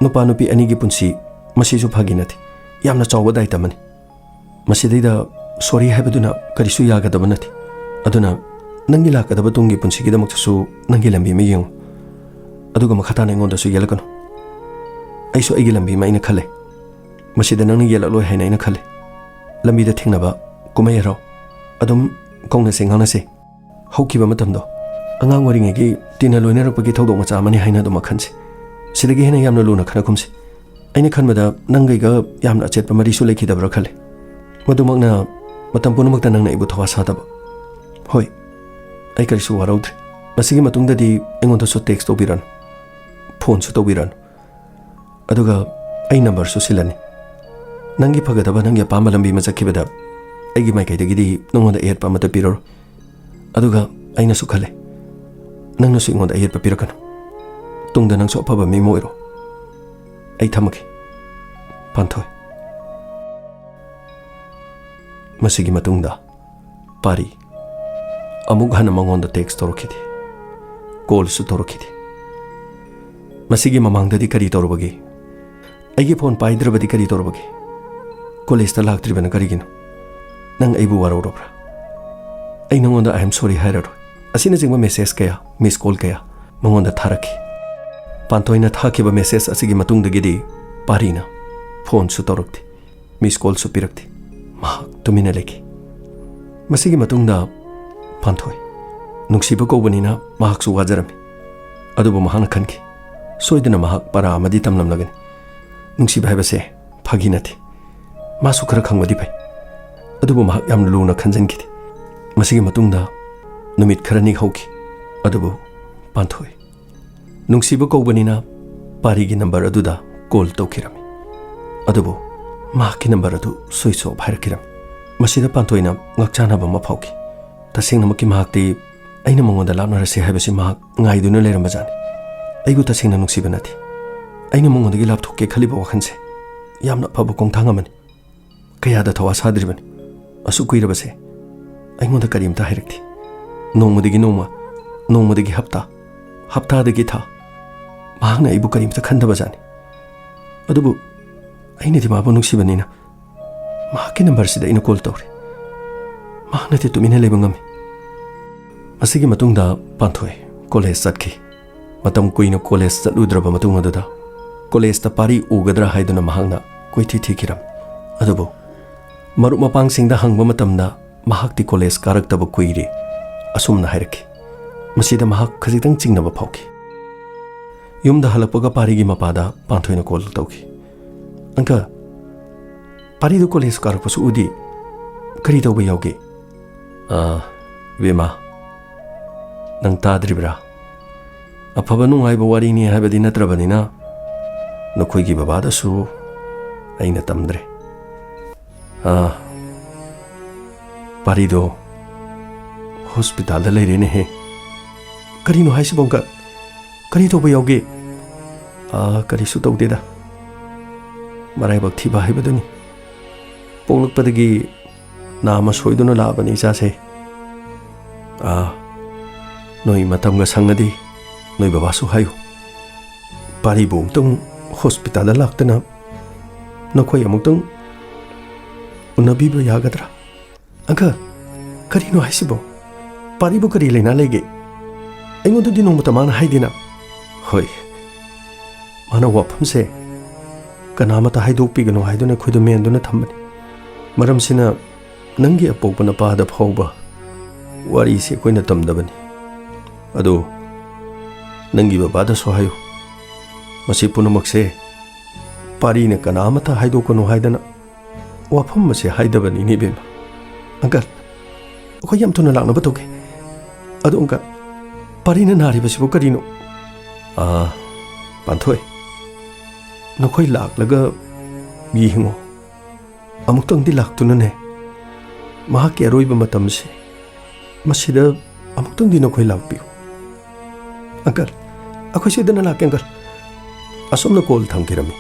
ꯅꯨꯄꯥ ꯅꯨꯄꯤ ꯑꯅꯤꯒꯤ ꯄꯨꯟꯁꯤ, ꯃꯁꯤꯁꯨ ꯐꯥꯒꯤ ꯅꯠꯇꯦ꯫ ꯌꯥꯝꯅ ꯆꯥꯎꯕ ꯗꯥꯏꯇ ꯑꯃꯅꯤ꯫ ꯃꯁꯤꯗꯩꯗ ꯁꯣꯔꯤ ꯍꯥꯏꯕꯗꯨꯅ ꯀꯔꯤꯁꯨ ꯌꯥꯒꯗꯕ ꯅꯠꯇꯦ꯫ ꯑꯗꯨꯅ ꯅꯪꯒꯤ ꯂꯥꯛꯀꯗꯕ ꯇꯨꯡꯒꯤ ꯄꯨꯟꯁꯤꯒꯤꯗꯃꯛꯇꯁꯨ ꯅꯪꯒꯤ ꯂꯝꯕꯤ ꯑꯃ ꯌꯦꯡꯉꯨ꯫ ꯑꯗꯨꯒ ꯃꯈꯥ ꯇꯥꯅ ꯑꯩꯉꯣꯟꯗꯁꯨ ꯌꯦꯠꯂꯛꯀꯅꯨ꯫ ꯑꯩꯁꯨ ꯑꯩꯒꯤ ꯂꯝꯕꯤ ꯑꯃ ꯑꯩꯅ ꯈꯜꯂꯦ꯫ ꯃꯁꯤꯗ ꯅꯪꯅ ꯌꯦꯠꯂꯛꯂꯣꯏ ꯍꯥꯏꯅ ꯑꯩꯅ ꯈꯜꯂꯤ꯫ ꯂꯝꯕꯤꯗ ꯊꯦꯡꯅꯕ, ꯀꯨꯝꯍꯩ ꯍꯔꯥꯎ, ꯑꯗꯨꯝ ꯀꯧꯅꯁꯦ, ꯉꯥꯡꯅꯁꯦ꯫ ꯍꯧꯈꯤꯕ ꯃꯇꯝꯗꯣ, ꯑꯉꯥꯡ ꯑꯣꯏꯔꯤꯉꯩꯒꯤ ꯇꯤꯟꯅ ꯂꯣꯏꯅꯔꯛꯄꯒꯤ ꯊꯧꯗꯣꯛ ꯃꯆꯥ ꯑꯃꯅꯤ ꯍꯥꯏꯅ ꯑꯗꯨꯃꯛ ꯈꯟꯁꯦ꯫ ꯁꯤꯗꯒꯤ ꯍꯦꯟꯅ ꯌꯥꯝꯅ ꯂꯨꯅ ꯈꯟꯅꯈꯨꯝꯁꯦ꯫ ꯑꯩꯅ ꯈꯟꯕꯗ ꯅꯪꯒ ꯑꯩꯒ ꯌꯥꯝꯅ ꯑꯆꯦꯠꯄ ꯃꯔꯤꯁꯨ ꯂꯩꯈꯤꯗꯕ꯭ꯔꯥ ꯈꯜꯂꯦ꯫ ꯃꯗꯨꯃꯛꯅ ꯃꯇꯝ ꯄꯨꯝꯅꯃꯛꯇ ꯅꯪꯅ ꯑꯩꯕꯨ ꯊꯧꯋꯥ ꯁꯥꯗꯕ꯫ ꯍꯣꯏ, ꯑꯩ ꯀꯔꯤꯁꯨ ꯋꯥꯔꯧꯗ꯭ꯔꯦ꯫ ꯃꯁꯤꯒꯤ ꯃꯇꯨꯡꯗꯗꯤ ꯑꯩꯉꯣꯟꯗꯁꯨ ꯇꯦꯛꯁ ꯇꯧꯕꯤꯔꯅꯨ, ꯐꯣꯟꯁꯨ ꯇꯧꯕꯤꯔꯅꯨ꯫ ꯑꯗꯨꯒ ꯑꯩ ꯅꯝꯕꯔꯁꯨ ꯁꯤꯜꯂꯅꯤ꯫ ꯅꯪꯒꯤ ꯐꯒꯗꯕ, ꯅꯪꯒꯤ ꯑꯄꯥꯝꯕ ꯂꯝꯕꯤ ꯑꯃ ꯆꯠꯈꯤꯕꯗ ꯑꯩꯒꯤ ꯃꯥꯏꯀꯩꯗꯒꯤꯗꯤ ꯅꯉꯣꯟꯗ ꯑꯌꯦꯠꯄ ꯑꯃꯠꯇ ꯄꯤꯔꯔꯣꯏ꯫ ꯑꯗꯨꯒ ꯑꯩꯅꯁꯨ ꯈꯜꯂꯦ, ꯅꯪꯅꯁꯨ ꯑꯩꯉꯣꯟꯗ ꯑꯌꯦꯠꯄ ꯄꯤꯔꯛꯀꯅꯨ꯫ ꯇꯨꯡꯗ ꯅꯪꯁꯨ ꯑꯐꯕ ꯃꯤ ꯑꯃ ꯑꯣꯏꯔꯣ꯫ ꯑꯩ ꯊꯝꯃꯒꯦ, ꯄꯥꯟꯊꯣꯏ꯫ ꯃꯁꯤꯒꯤ ꯃꯇꯨꯡꯗ ꯄꯥꯔꯤ ꯑꯃꯨꯛ ꯍꯟꯅ ꯃꯉꯣꯟꯗ ꯇꯦꯛꯁ ꯇꯧꯔꯛꯈꯤꯗꯦ, ꯀꯣꯜꯁꯨ ꯇꯧꯔꯛꯈꯤꯗꯦ꯫ ꯃꯁꯤꯒꯤ ꯃꯃꯥꯡꯗꯗꯤ ꯀꯔꯤ ꯇꯧꯔꯨꯕꯒꯦ? ꯑꯩꯒꯤ ꯐꯣꯟ ꯄꯥꯏꯗ꯭ꯔꯕꯗꯤ ꯀꯔꯤ ꯇꯧꯔꯨꯕꯒꯦ? ꯀꯣꯂꯦꯖꯇ ꯂꯥꯛꯇ꯭ꯔꯤꯕꯅ ꯀꯔꯤꯒꯤꯅꯣ? ꯅꯪ ꯑꯩꯕꯨ ꯋꯥꯔꯧꯔꯕ꯭ꯔꯥ? ꯑꯩ ꯅꯉꯣꯟꯗ "I am sorry" ꯍꯥꯏꯔꯔꯣꯏ꯫ ꯑꯁꯤꯅꯆꯤꯡꯕ ꯃꯦꯁꯦꯖ ꯀꯌꯥ, ꯃꯤꯁ ꯀꯣꯜ ꯀꯌꯥ ꯃꯉꯣꯟꯗ ꯊꯥꯔꯛꯈꯤ꯫ ꯄꯥꯟꯊꯣꯏꯅ ꯊꯥꯈꯤꯕ ꯃꯦꯁꯦꯖ ꯑꯁꯤꯒꯤ ꯃꯇꯨꯡꯗꯒꯤꯗꯤ ꯄꯥꯔꯤꯅ ꯐꯣꯟꯁꯨ ꯇꯧꯔꯛꯇꯦ, ꯃꯤꯁ ꯀꯣꯜꯁꯨ ꯄꯤꯔꯛꯇꯦ꯫ ꯃꯍꯥꯛ ꯇꯨꯃꯤꯟꯅ ꯂꯩꯈꯤ꯫ ꯃꯁꯤꯒꯤ ꯃꯇꯨꯡꯗ ꯄꯥꯟꯊꯣꯏ, ꯅꯨꯡꯁꯤꯕ ꯀꯧꯕꯅꯤꯅ ꯃꯍꯥꯛꯁꯨ ꯋꯥꯖꯔꯝꯃꯤ꯫ ꯑꯗꯨꯕꯨ ꯃꯍꯥꯛꯅ ꯈꯟꯈꯤ, ꯁꯣꯏꯗꯅ ꯃꯍꯥꯛ ꯄꯔꯥ ꯑꯃꯗꯤ ꯇꯝꯂꯝꯂꯒꯅꯤ꯫ ꯅꯨꯡꯁꯤꯕ ꯍꯥꯏꯕꯁꯦ ꯐꯥꯒꯤ ꯅꯠꯇꯦ꯫ ꯃꯥꯁꯨ ꯈꯔ ꯈꯪꯕꯗꯤ ꯐꯩ꯫ ꯑꯗꯨꯕꯨ ꯃꯍꯥꯛ ꯌꯥꯝꯅ ꯂꯨꯅ ꯈꯟꯖꯟꯈꯤꯗꯦ꯫ ꯃꯁꯤꯒꯤ ꯃꯇꯨꯡꯗ ꯅꯨꯃꯤꯠ ꯈꯔꯅꯤ ꯍꯧꯈꯤ꯫ ꯑꯗꯨꯕꯨ ꯄꯥꯟꯊꯣꯏ, ꯅꯨꯡꯁꯤꯕ ꯀꯧꯕꯅꯤꯅ ꯄꯥꯔꯤꯒꯤ ꯅꯝꯕꯔ ꯑꯗꯨꯗ ꯀꯣꯜ ꯇꯧꯈꯤꯔꯝꯃꯤ꯫ ꯑꯗꯨꯕꯨ ꯃꯍꯥꯛꯀꯤ ꯅꯝꯕꯔ ꯑꯗꯨ ꯁ꯭ꯋꯤꯆ ꯑꯣꯐ ꯍꯥꯏꯔꯛꯈꯤꯔꯝꯃꯤ꯫ ꯃꯁꯤꯗ ꯄꯥꯟꯊꯣꯏꯅ ꯉꯛꯆꯥꯟꯅꯕ ꯑꯃ ꯐꯥꯎꯈꯤ꯫ ꯇꯁꯦꯡꯅꯃꯛꯀꯤ ꯃꯍꯥꯛꯇꯤ ꯑꯩꯅ ꯃꯉꯣꯟꯗ ꯂꯥꯞꯅꯔꯁꯤ ꯍꯥꯏꯕꯁꯤ ꯃꯍꯥꯛ ꯉꯥꯏꯗꯨꯅ ꯂꯩꯔꯝꯕꯖꯥꯠꯅꯤ꯫ ꯑꯩꯕꯨ ꯇꯁꯦꯡꯅ ꯅꯨꯡꯁꯤꯕ ꯅꯠꯇꯦ꯫ ꯑꯩꯅ ꯃꯉꯣꯟꯗꯒꯤ ꯂꯥꯞꯊꯣꯛꯀꯦ ꯈꯜꯂꯤꯕ ꯋꯥꯈꯜꯁꯦ ꯌꯥꯝꯅ ꯑꯐꯕ ꯈꯣꯡꯊꯥꯡ ꯑꯃꯅꯤ꯫ ꯀꯌꯥꯗ ꯊꯧꯋꯥ ꯁꯥꯗ꯭ꯔꯤꯕꯅꯤ꯫ ꯑꯁꯨꯛ ꯀꯨꯏꯔꯕꯁꯦ ꯑꯩꯉꯣꯟꯗ ꯀꯔꯤꯝꯇ ꯍꯥꯏꯔꯛꯇꯦ꯫ ꯅꯣꯡꯃꯗꯒꯤ ꯅꯣꯡꯃ, ꯅꯣꯡꯃꯗꯒꯤ ꯍꯞꯇꯥ, ꯍꯞꯇꯥꯗꯒꯤ ꯊꯥ, ꯃꯍꯥꯛꯅ ꯑꯩꯕꯨ ꯀꯔꯤꯝꯇ ꯈꯟꯗꯕꯖꯥꯠꯅꯤ꯫ ꯑꯗꯨꯕꯨ ꯑꯩꯅꯗꯤ ꯃꯥꯕꯨ ꯅꯨꯡꯁꯤꯕꯅꯤꯅ ꯃꯍꯥꯛꯀꯤ ꯅꯝꯕꯔꯁꯤꯗ ꯑꯩꯅ ꯀꯣꯜ ꯇꯧꯔꯤ꯫ ꯃꯍꯥꯛꯅꯗꯤ ꯇꯨꯃꯤꯟꯅ ꯂꯩꯕ ꯉꯝꯃꯤ꯫ ꯃꯁꯤꯒꯤ ꯃꯇꯨꯡꯗ ꯄꯥꯟꯊꯣꯏ ꯀꯣꯂꯦꯖ ꯆꯠꯈꯤ꯫ ꯃꯇꯝ ꯀꯨꯏꯅ ꯀꯣꯂꯦꯖ ꯆꯠꯂꯨꯗ꯭ꯔꯕ ꯃꯇꯨꯡ ꯑꯗꯨꯗ ꯀꯣꯂꯦꯖꯇ ꯄꯥꯔꯤ ꯎꯒꯗ꯭ꯔꯥ ꯍꯥꯏꯗꯨꯅ ꯃꯍꯥꯛꯅ ꯀꯣꯏꯊꯤ ꯊꯤꯈꯤꯔꯝꯃꯤ꯫ ꯑꯗꯨꯕꯨ ꯃꯔꯨꯞ ꯃꯄꯥꯡꯁꯤꯡꯗ ꯍꯪꯕ ꯃꯇꯝꯗ ꯃꯍꯥꯛꯇꯤ ꯀꯣꯂꯦꯖ ꯀꯥꯔꯛꯇꯕ ꯀꯨꯏꯔꯦ, ꯑꯁꯨꯝꯅ ꯍꯥꯏꯔꯛꯈꯤ꯫ ꯃꯁꯤꯗ ꯃꯍꯥꯛ ꯈꯖꯤꯛꯇꯪ ꯆꯤꯡꯅꯕ ꯐꯥꯎꯈꯤ꯫ ꯌꯨꯝꯗ ꯍꯜꯂꯛꯄꯒ ꯄꯥꯔꯤꯒꯤ ꯃꯄꯥꯗ ꯄꯥꯟꯊꯣꯏꯅ ꯀꯣꯜ ꯇꯧꯈꯤ꯫ "ꯑꯪꯀꯜ, ꯄꯥꯔꯤꯗꯨ ꯀꯣꯂꯦꯖ ꯀꯥꯔꯛꯄꯁꯨ ꯎꯗꯦ꯫ ꯀꯔꯤ ꯇꯧꯕ ꯌꯥꯎꯒꯦ?" "ꯑꯥ, ꯏꯕꯦꯝꯃ, ꯅꯪ ꯇꯥꯗ꯭ꯔꯤꯕ꯭ꯔꯥ? ꯑꯐꯕ ꯅꯨꯡꯉꯥꯏꯕ ꯋꯥꯔꯤꯅꯤ ꯍꯥꯏꯕꯗꯤ ꯅꯠꯇ꯭ꯔꯕꯅꯤꯅ, ꯅꯈꯣꯏꯒꯤ ꯕꯕꯥꯗꯁꯨ ꯑꯩꯅ ꯇꯝꯗ꯭ꯔꯦ꯫ ꯑꯥ, ꯄꯥꯔꯤꯗꯣ ꯍꯣꯁꯄꯤꯇꯥꯜꯗ ꯂꯩꯔꯦꯅꯦꯍꯦ꯫" "ꯀꯔꯤꯅꯣ ꯍꯥꯏꯁꯤꯕꯣ, ꯑꯪꯀꯜ? ꯀꯔꯤ ꯇꯧꯕ ꯌꯥꯎꯒꯦ?" "ꯑꯥ, ꯀꯔꯤꯁꯨ ꯇꯧꯗꯦꯗ꯫ ꯃꯔꯥꯏꯕꯛ ꯊꯤꯕ ꯍꯥꯏꯕꯗꯨꯅꯤ꯫ ꯄꯣꯛꯂꯛꯄꯗꯒꯤ ꯅꯥꯝꯃ ꯁꯣꯏꯗꯨꯅ ꯂꯥꯛꯑꯕꯅꯤ ꯏꯆꯥꯁꯦ꯫ ꯑꯥ, ꯅꯣꯏ ꯃꯇꯝꯒ ꯁꯪꯉꯗꯤ ꯅꯣꯏ ꯕꯕꯥꯁꯨ ꯍꯥꯏꯌꯨ꯫ ꯄꯥꯔꯤꯕꯨ ꯑꯃꯨꯛꯇꯪ ꯍꯣꯁꯄꯤꯇꯥꯜꯗ ꯂꯥꯛꯇꯅ ꯅꯈꯣꯏ ꯑꯃꯨꯛꯇꯪ ꯎꯅꯕꯤꯕ ꯌꯥꯒꯗ꯭ꯔꯥ?" "ꯑꯪꯀꯜ, ꯀꯔꯤꯅꯣ ꯍꯥꯏꯁꯤꯕꯣ? ꯄꯥꯔꯤꯕꯨ ꯀꯔꯤ ꯂꯩꯅꯥ ꯂꯩꯒꯦ? ꯑꯩꯉꯣꯟꯗꯗꯤ ꯅꯣꯡꯃꯇ ꯃꯥꯅ ꯍꯥꯏꯗꯦꯅ꯫" "ꯍꯣꯏ, ꯃꯥꯅ ꯋꯥꯐꯝꯁꯦ ꯀꯅꯥꯃꯠꯇ ꯍꯥꯏꯗꯣꯛꯄꯤꯒꯅꯨ ꯍꯥꯏꯗꯨꯅ ꯑꯩꯈꯣꯏꯗ ꯃꯦꯟꯗꯨꯅ ꯊꯝꯕꯅꯤ꯫ ꯃꯔꯝꯁꯤꯅ ꯅꯪꯒꯤ ꯑꯄꯣꯛꯄ ꯅꯄꯥꯗ ꯐꯥꯎꯕ ꯋꯥꯔꯤꯁꯤ ꯑꯩꯈꯣꯏꯅ ꯇꯝꯗꯕꯅꯤ꯫ ꯑꯗꯣ ꯅꯪꯒꯤ ꯕꯕꯥꯗꯁꯨ ꯍꯥꯏꯌꯨ꯫ ꯃꯁꯤ ꯄꯨꯝꯅꯃꯛꯁꯦ ꯄꯥꯔꯤꯅ ꯀꯅꯥ ꯑꯃꯠꯇ ꯍꯥꯏꯗꯣꯛꯀꯅꯨ ꯍꯥꯏꯗꯅ ꯋꯥꯐꯝ ꯑꯁꯦ ꯍꯥꯏꯗꯕꯅꯤꯅꯦ ꯏꯕꯦꯝꯃ꯫ ꯑꯪꯀꯜ, ꯑꯩꯈꯣꯏ ꯌꯥꯝ ꯊꯨꯅ ꯂꯥꯛꯅꯕ ꯇꯧꯒꯦ꯫ ꯑꯗꯣ ꯑꯪꯀꯜ, ꯄꯥꯔꯤꯅ ꯅꯥꯔꯤꯕꯁꯤꯕꯨ ꯀꯔꯤꯅꯣ?" "ꯑꯥ, ꯄꯥꯟꯊꯣꯏ, ꯅꯈꯣꯏ ꯂꯥꯛꯂꯒ ꯌꯦꯡꯉꯣ꯫ ꯑꯃꯨꯛꯇꯪꯗꯤ ꯂꯥꯛꯇꯨꯅꯅꯦ, ꯃꯍꯥꯛꯀꯤ ꯑꯔꯣꯏꯕ ꯃꯇꯝꯁꯦ ꯃꯁꯤꯗ ꯑꯃꯨꯛꯇꯪꯗꯤ ꯅꯈꯣꯏ ꯂꯥꯛꯄꯤꯌꯨ꯫" "ꯑꯪꯀꯜ, ꯑꯩꯈꯣꯏ ꯁꯣꯏꯗꯅ ꯂꯥꯛꯀꯦ, ꯑꯪꯀꯜ꯫" ꯑꯁꯨꯝꯅ ꯀꯣꯜ ꯊꯝꯈꯤꯔꯝꯃꯤ꯫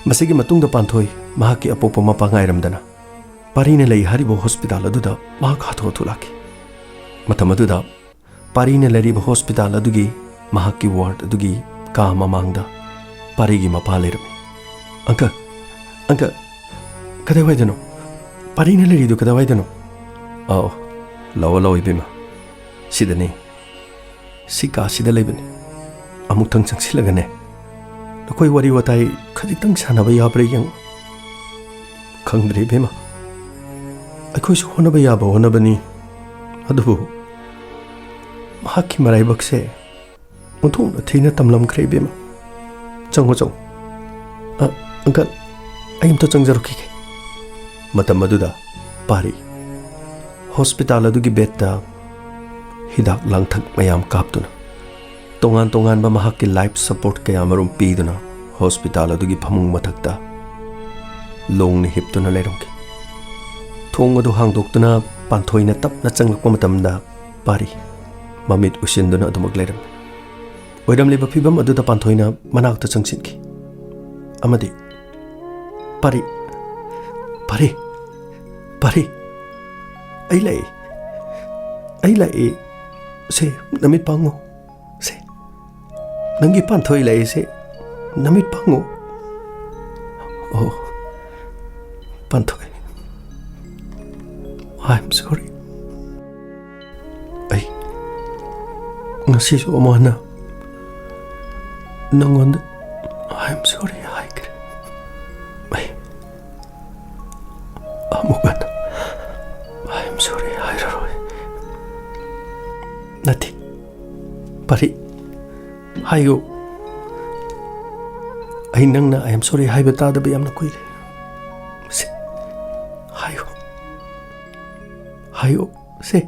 ꯃꯁꯤꯒꯤ ꯃꯇꯨꯡꯗ ꯄꯥꯟꯊꯣꯏ ꯃꯍꯥꯛꯀꯤ ꯑꯄꯣꯛꯄ ꯃꯄꯥ ꯉꯥꯏꯔꯝꯗꯅ ꯄꯥꯔꯤꯅ ꯂꯩ ꯍꯥꯏꯔꯤꯕ ꯍꯣꯁꯄꯤꯇꯥꯜ ꯑꯗꯨꯗ ꯃꯍꯥꯛ ꯍꯥꯊꯨ ꯍꯥꯊꯨ ꯂꯥꯛꯈꯤ꯫ ꯃꯇꯝ ꯑꯗꯨꯗ ꯄꯥꯔꯤꯅ ꯂꯩꯔꯤꯕ ꯍꯣꯁꯄꯤꯇꯥꯜ ꯑꯗꯨꯒꯤ ꯃꯍꯥꯛꯀꯤ ꯋꯥꯔꯗ ꯑꯗꯨꯒꯤ ꯀꯥ ꯃꯃꯥꯡꯗ ꯄꯥꯔꯤꯒꯤ ꯃꯄꯥ ꯂꯩꯔꯝꯃꯤ꯫ "ꯑꯪꯀꯜ, ꯑꯪꯀꯜ, ꯀꯗꯥꯏꯋꯥꯏꯗꯅꯣ? ꯄꯥꯔꯤꯅ ꯂꯩꯔꯤꯗꯨ ꯀꯗꯥꯏꯋꯥꯏꯗꯅꯣ?" "ꯑꯥꯎ, ꯂꯥꯛꯑꯣ, ꯂꯥꯛꯑꯣ ꯏꯕꯦꯝꯃ, ꯁꯤꯗꯅꯤ꯫ ꯁꯤ ꯀꯥꯁꯤꯗ ꯂꯩꯕꯅꯤ꯫ ꯑꯃꯨꯛꯇꯪ ꯆꯪꯁꯤꯜꯂꯒꯅꯦ, ꯅꯈꯣꯏ ꯋꯥꯔꯤ ꯋꯥꯇꯥꯏ ꯈꯖꯤꯛꯇꯪ ꯁꯥꯟꯅꯕ ꯌꯥꯕ꯭ꯔꯥ ꯌꯦꯡꯉꯨ꯫" "ꯈꯪꯗ꯭ꯔꯦ ꯏꯕꯦꯝꯃ, ꯑꯩꯈꯣꯏꯁꯨ ꯍꯣꯠꯅꯕ ꯌꯥꯕ ꯍꯣꯠꯅꯕꯅꯤ, ꯑꯗꯨꯕꯨ ꯃꯍꯥꯛꯀꯤ ꯃꯔꯥꯏꯕꯛꯁꯦ ꯑꯣꯟꯊꯣꯛꯅ ꯊꯤꯅ ꯇꯝꯂꯝꯈ꯭ꯔꯦ, ꯏꯕꯦꯝꯃ꯫ ꯆꯪꯉꯣ, ꯆꯪꯉꯣ꯫ ꯑ, ꯑꯪꯀꯜ, ꯑꯩ ꯑꯝꯇ ꯆꯪꯖꯔꯛꯈꯤꯒꯦ꯫ ꯃꯇꯝ ꯑꯗꯨꯗ ꯄꯥꯔꯤ ꯍꯣꯁꯄꯤꯇꯥꯜ ꯑꯗꯨꯒꯤ ꯕꯦꯗꯇ ꯍꯤꯗꯥꯛ ꯂꯥꯡꯊꯛ ꯃꯌꯥꯝ ꯀꯥꯞꯇꯨꯅ, ꯇꯣꯉꯥꯟ ꯇꯣꯉꯥꯟꯕ ꯃꯍꯥꯛꯀꯤ ꯂꯥꯏꯐ ꯁꯄꯣꯔꯠ ꯀꯌꯥꯃꯔꯨꯝ ꯄꯤꯗꯨꯅ ꯍꯣꯁꯄꯤꯇꯥꯜ ꯑꯗꯨꯒꯤ ꯐꯃꯨꯡ ꯃꯊꯛꯇ ꯂꯣꯡꯅ ꯍꯤꯞꯇꯨꯅ ꯂꯩꯔꯝꯈꯤ꯫ ꯊꯣꯡ ꯑꯗꯨ ꯍꯥꯡꯗꯣꯛꯇꯨꯅ ꯄꯥꯟꯊꯣꯏꯅ ꯇꯞꯅ ꯆꯪꯂꯛꯄ ꯃꯇꯝꯗ ꯄꯥꯔꯤ ꯃꯃꯤꯠ ꯎꯏꯁꯤꯟꯗꯨꯅ ꯑꯗꯨꯃꯛ ꯂꯩꯔꯝꯃꯤ꯫ ꯑꯣꯏꯔꯝꯂꯤꯕ ꯐꯤꯚꯝ ꯑꯗꯨꯗ ꯄꯥꯟꯊꯣꯏꯅ ꯃꯅꯥꯛꯇ ꯆꯪꯁꯤꯟꯈꯤ ꯑꯃꯗꯤ, "ꯄꯥꯔꯤ, ꯄꯥꯔꯤ, ꯄꯥꯔꯤ, ꯑꯩ ꯂꯥꯛꯏ, ꯑꯩ ꯂꯥꯛꯏ꯫ ꯁꯦ, ꯅꯃꯤꯠ ꯄꯥꯡꯉꯨ꯫ ꯁꯦ, ꯅꯪꯒꯤ ꯄꯥꯟꯊꯣꯏ ꯂꯥꯛꯏꯁꯦ, ꯅꯃꯤꯠ ꯄꯥꯡꯉꯨ꯫ ꯑꯣ, ꯄꯥꯟꯊꯣꯏ, I am sorry꯫ ꯑꯩ ꯉꯁꯤꯁꯨ ꯑꯃꯨꯛ ꯍꯟꯅ ꯅꯪꯉꯣꯟꯗ I am sorry ꯍꯥꯏꯈ꯭ꯔꯦ꯫ ꯑꯩ ꯑꯃꯨꯛ ꯍꯟꯅ I am sorry ꯍꯥꯏꯔꯔꯣꯏ꯫" "ꯅꯠꯇꯦ, ꯄꯥꯔꯤ, ꯍꯥꯏꯌꯨ꯫ ꯑꯩ ꯅꯪꯅ I am sorry ꯍꯥꯏꯕ ꯇꯥꯗꯕ ꯌꯥꯝꯅ ꯀꯨꯏꯔꯦ꯫ ꯁꯦ, ꯍꯥꯏꯌꯨ꯫ ꯍꯥꯏꯌꯨ, ꯁꯦ꯫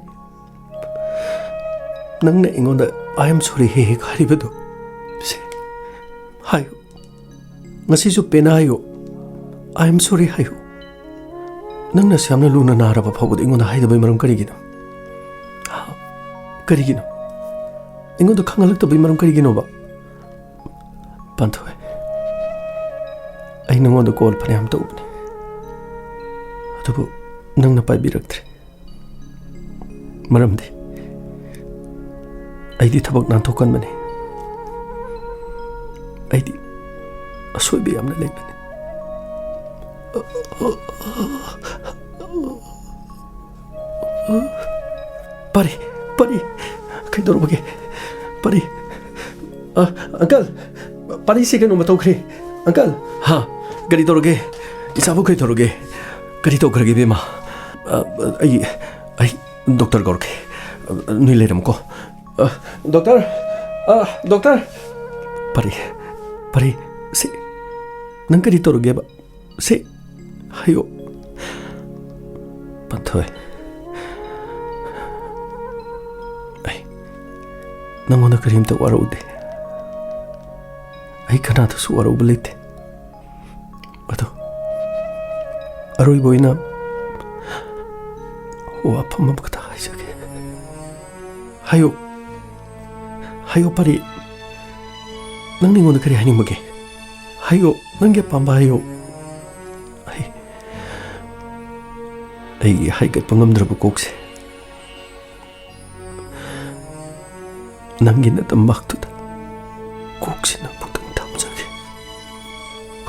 ꯅꯪꯅ ꯑꯩꯉꯣꯟꯗ I am sorry ꯍꯦꯛ ꯍꯦꯛ ꯍꯥꯏꯔꯤꯕꯗꯣ, ꯁꯦ, ꯍꯥꯏꯌꯨ꯫ ꯉꯁꯤꯁꯨ ꯄꯦꯟꯅ ꯍꯥꯏꯌꯨ꯫ I am sorry ꯍꯥꯏꯌꯨ꯫ ꯅꯪꯅ ꯑꯁꯨꯛ ꯌꯥꯝꯅ ꯂꯨꯅ ꯅꯥꯔꯕ ꯐꯥꯎꯕꯗ ꯑꯩꯉꯣꯟꯗ ꯍꯥꯏꯗꯕꯩ ꯃꯔꯝ ꯀꯔꯤꯒꯤꯅꯣ? ꯍꯥ? ꯀꯔꯤꯒꯤꯅꯣ? ꯑꯩꯉꯣꯟꯗ ꯈꯪꯍꯜꯂꯛꯇꯕꯩ ꯃꯔꯝ ꯀꯔꯤꯒꯤꯅꯣꯕ?" "ꯄꯥꯟꯊꯣꯏ, ꯑꯩ ꯅꯉꯣꯟꯗ ꯀꯣꯜ ꯐꯅꯌꯥꯝ ꯇꯧꯕꯅꯤ, ꯑꯗꯨꯕꯨ ꯅꯪꯅ ꯄꯥꯏꯕꯤꯔꯛꯇ꯭ꯔꯦ꯫ ꯃꯔꯝꯗꯤ ꯑꯩꯗꯤ ꯊꯕꯛ ꯅꯥꯟꯊꯣꯛꯀꯟꯕꯅꯤ꯫ ꯑꯩꯗꯤ ꯑꯁꯣꯏꯕ ꯌꯥꯝꯅ ꯂꯩꯕꯅꯤ꯫" "ꯄꯥꯔꯤ, ꯄꯥꯔꯤ, ꯀꯩꯗꯧꯔꯕꯒꯦ? ꯄꯥꯔꯤ, ꯑ, ꯑꯪꯀꯜ, ꯄꯥꯔꯤꯁꯦ ꯀꯩꯅꯣꯝꯃ ꯇꯧꯈ꯭ꯔꯦ꯫ ꯑꯪꯀꯜ, ꯍꯥ, ꯀꯔꯤ ꯇꯧꯔꯒꯦ? ꯏꯆꯥꯕꯨ ꯀꯔꯤ ꯇꯧꯔꯒꯦ? ꯀꯔꯤ ꯇꯧꯈ꯭ꯔꯒꯦ, ꯏꯕꯦꯝꯃ? ꯑ, ꯑꯩ, ꯑꯩ ꯗꯣꯛꯇꯔ ꯀꯧꯔꯛꯀꯦ꯫ ꯑ, ꯅꯣꯏ ꯂꯩꯔꯝꯃꯨꯀꯣ꯫ ꯑ, ꯗꯣꯛꯇꯔ! ꯑ, ꯗꯣꯛꯇꯔ! ꯄꯥꯔꯤ, ꯄꯥꯔꯤ, ꯁꯤ, ꯅꯪ ꯀꯔꯤ ꯇꯧꯔꯒꯦꯕ? ꯁꯤ, ꯍꯥꯏꯌꯣ꯫ ꯄꯥꯟꯊꯣꯏ, ꯑꯩ ꯅꯪꯉꯣꯟꯗ ꯀꯔꯤꯝꯇ ꯋꯥꯔꯧꯗꯦ꯫ ꯑꯩ ꯀꯅꯥꯗꯁꯨ ꯋꯥꯔꯧꯕ ꯂꯩꯇꯦ꯫ ꯑꯗꯣ ꯑꯔꯣꯏꯕ ꯑꯣꯏꯅ ꯋꯥꯐꯝ ꯑꯃꯈꯛꯇ ꯍꯥꯏꯖꯒꯦ꯫ ꯍꯥꯏꯌꯨ, ꯍꯥꯏꯌꯨ ꯄꯥꯔꯤ, ꯅꯪꯅ ꯑꯩꯉꯣꯟꯗ ꯀꯔꯤ ꯍꯥꯏꯅꯤꯡꯕꯒꯦ? ꯍꯥꯏꯌꯨ, ꯅꯪꯒꯤ ꯑꯄꯥꯝꯕ ꯍꯥꯏꯌꯨ꯫ ꯑꯩ, ꯑꯩꯒꯤ ꯍꯥꯏꯒꯠꯄ ꯉꯝꯗ꯭ꯔꯕ ꯀꯣꯛꯁꯦ ꯅꯪꯒꯤ ꯅꯇꯝꯕꯥꯛꯇꯨꯗ ꯀꯣꯛꯁꯤ ꯅꯪꯕꯨꯛꯇꯪ ꯊꯝꯖꯒꯦ꯫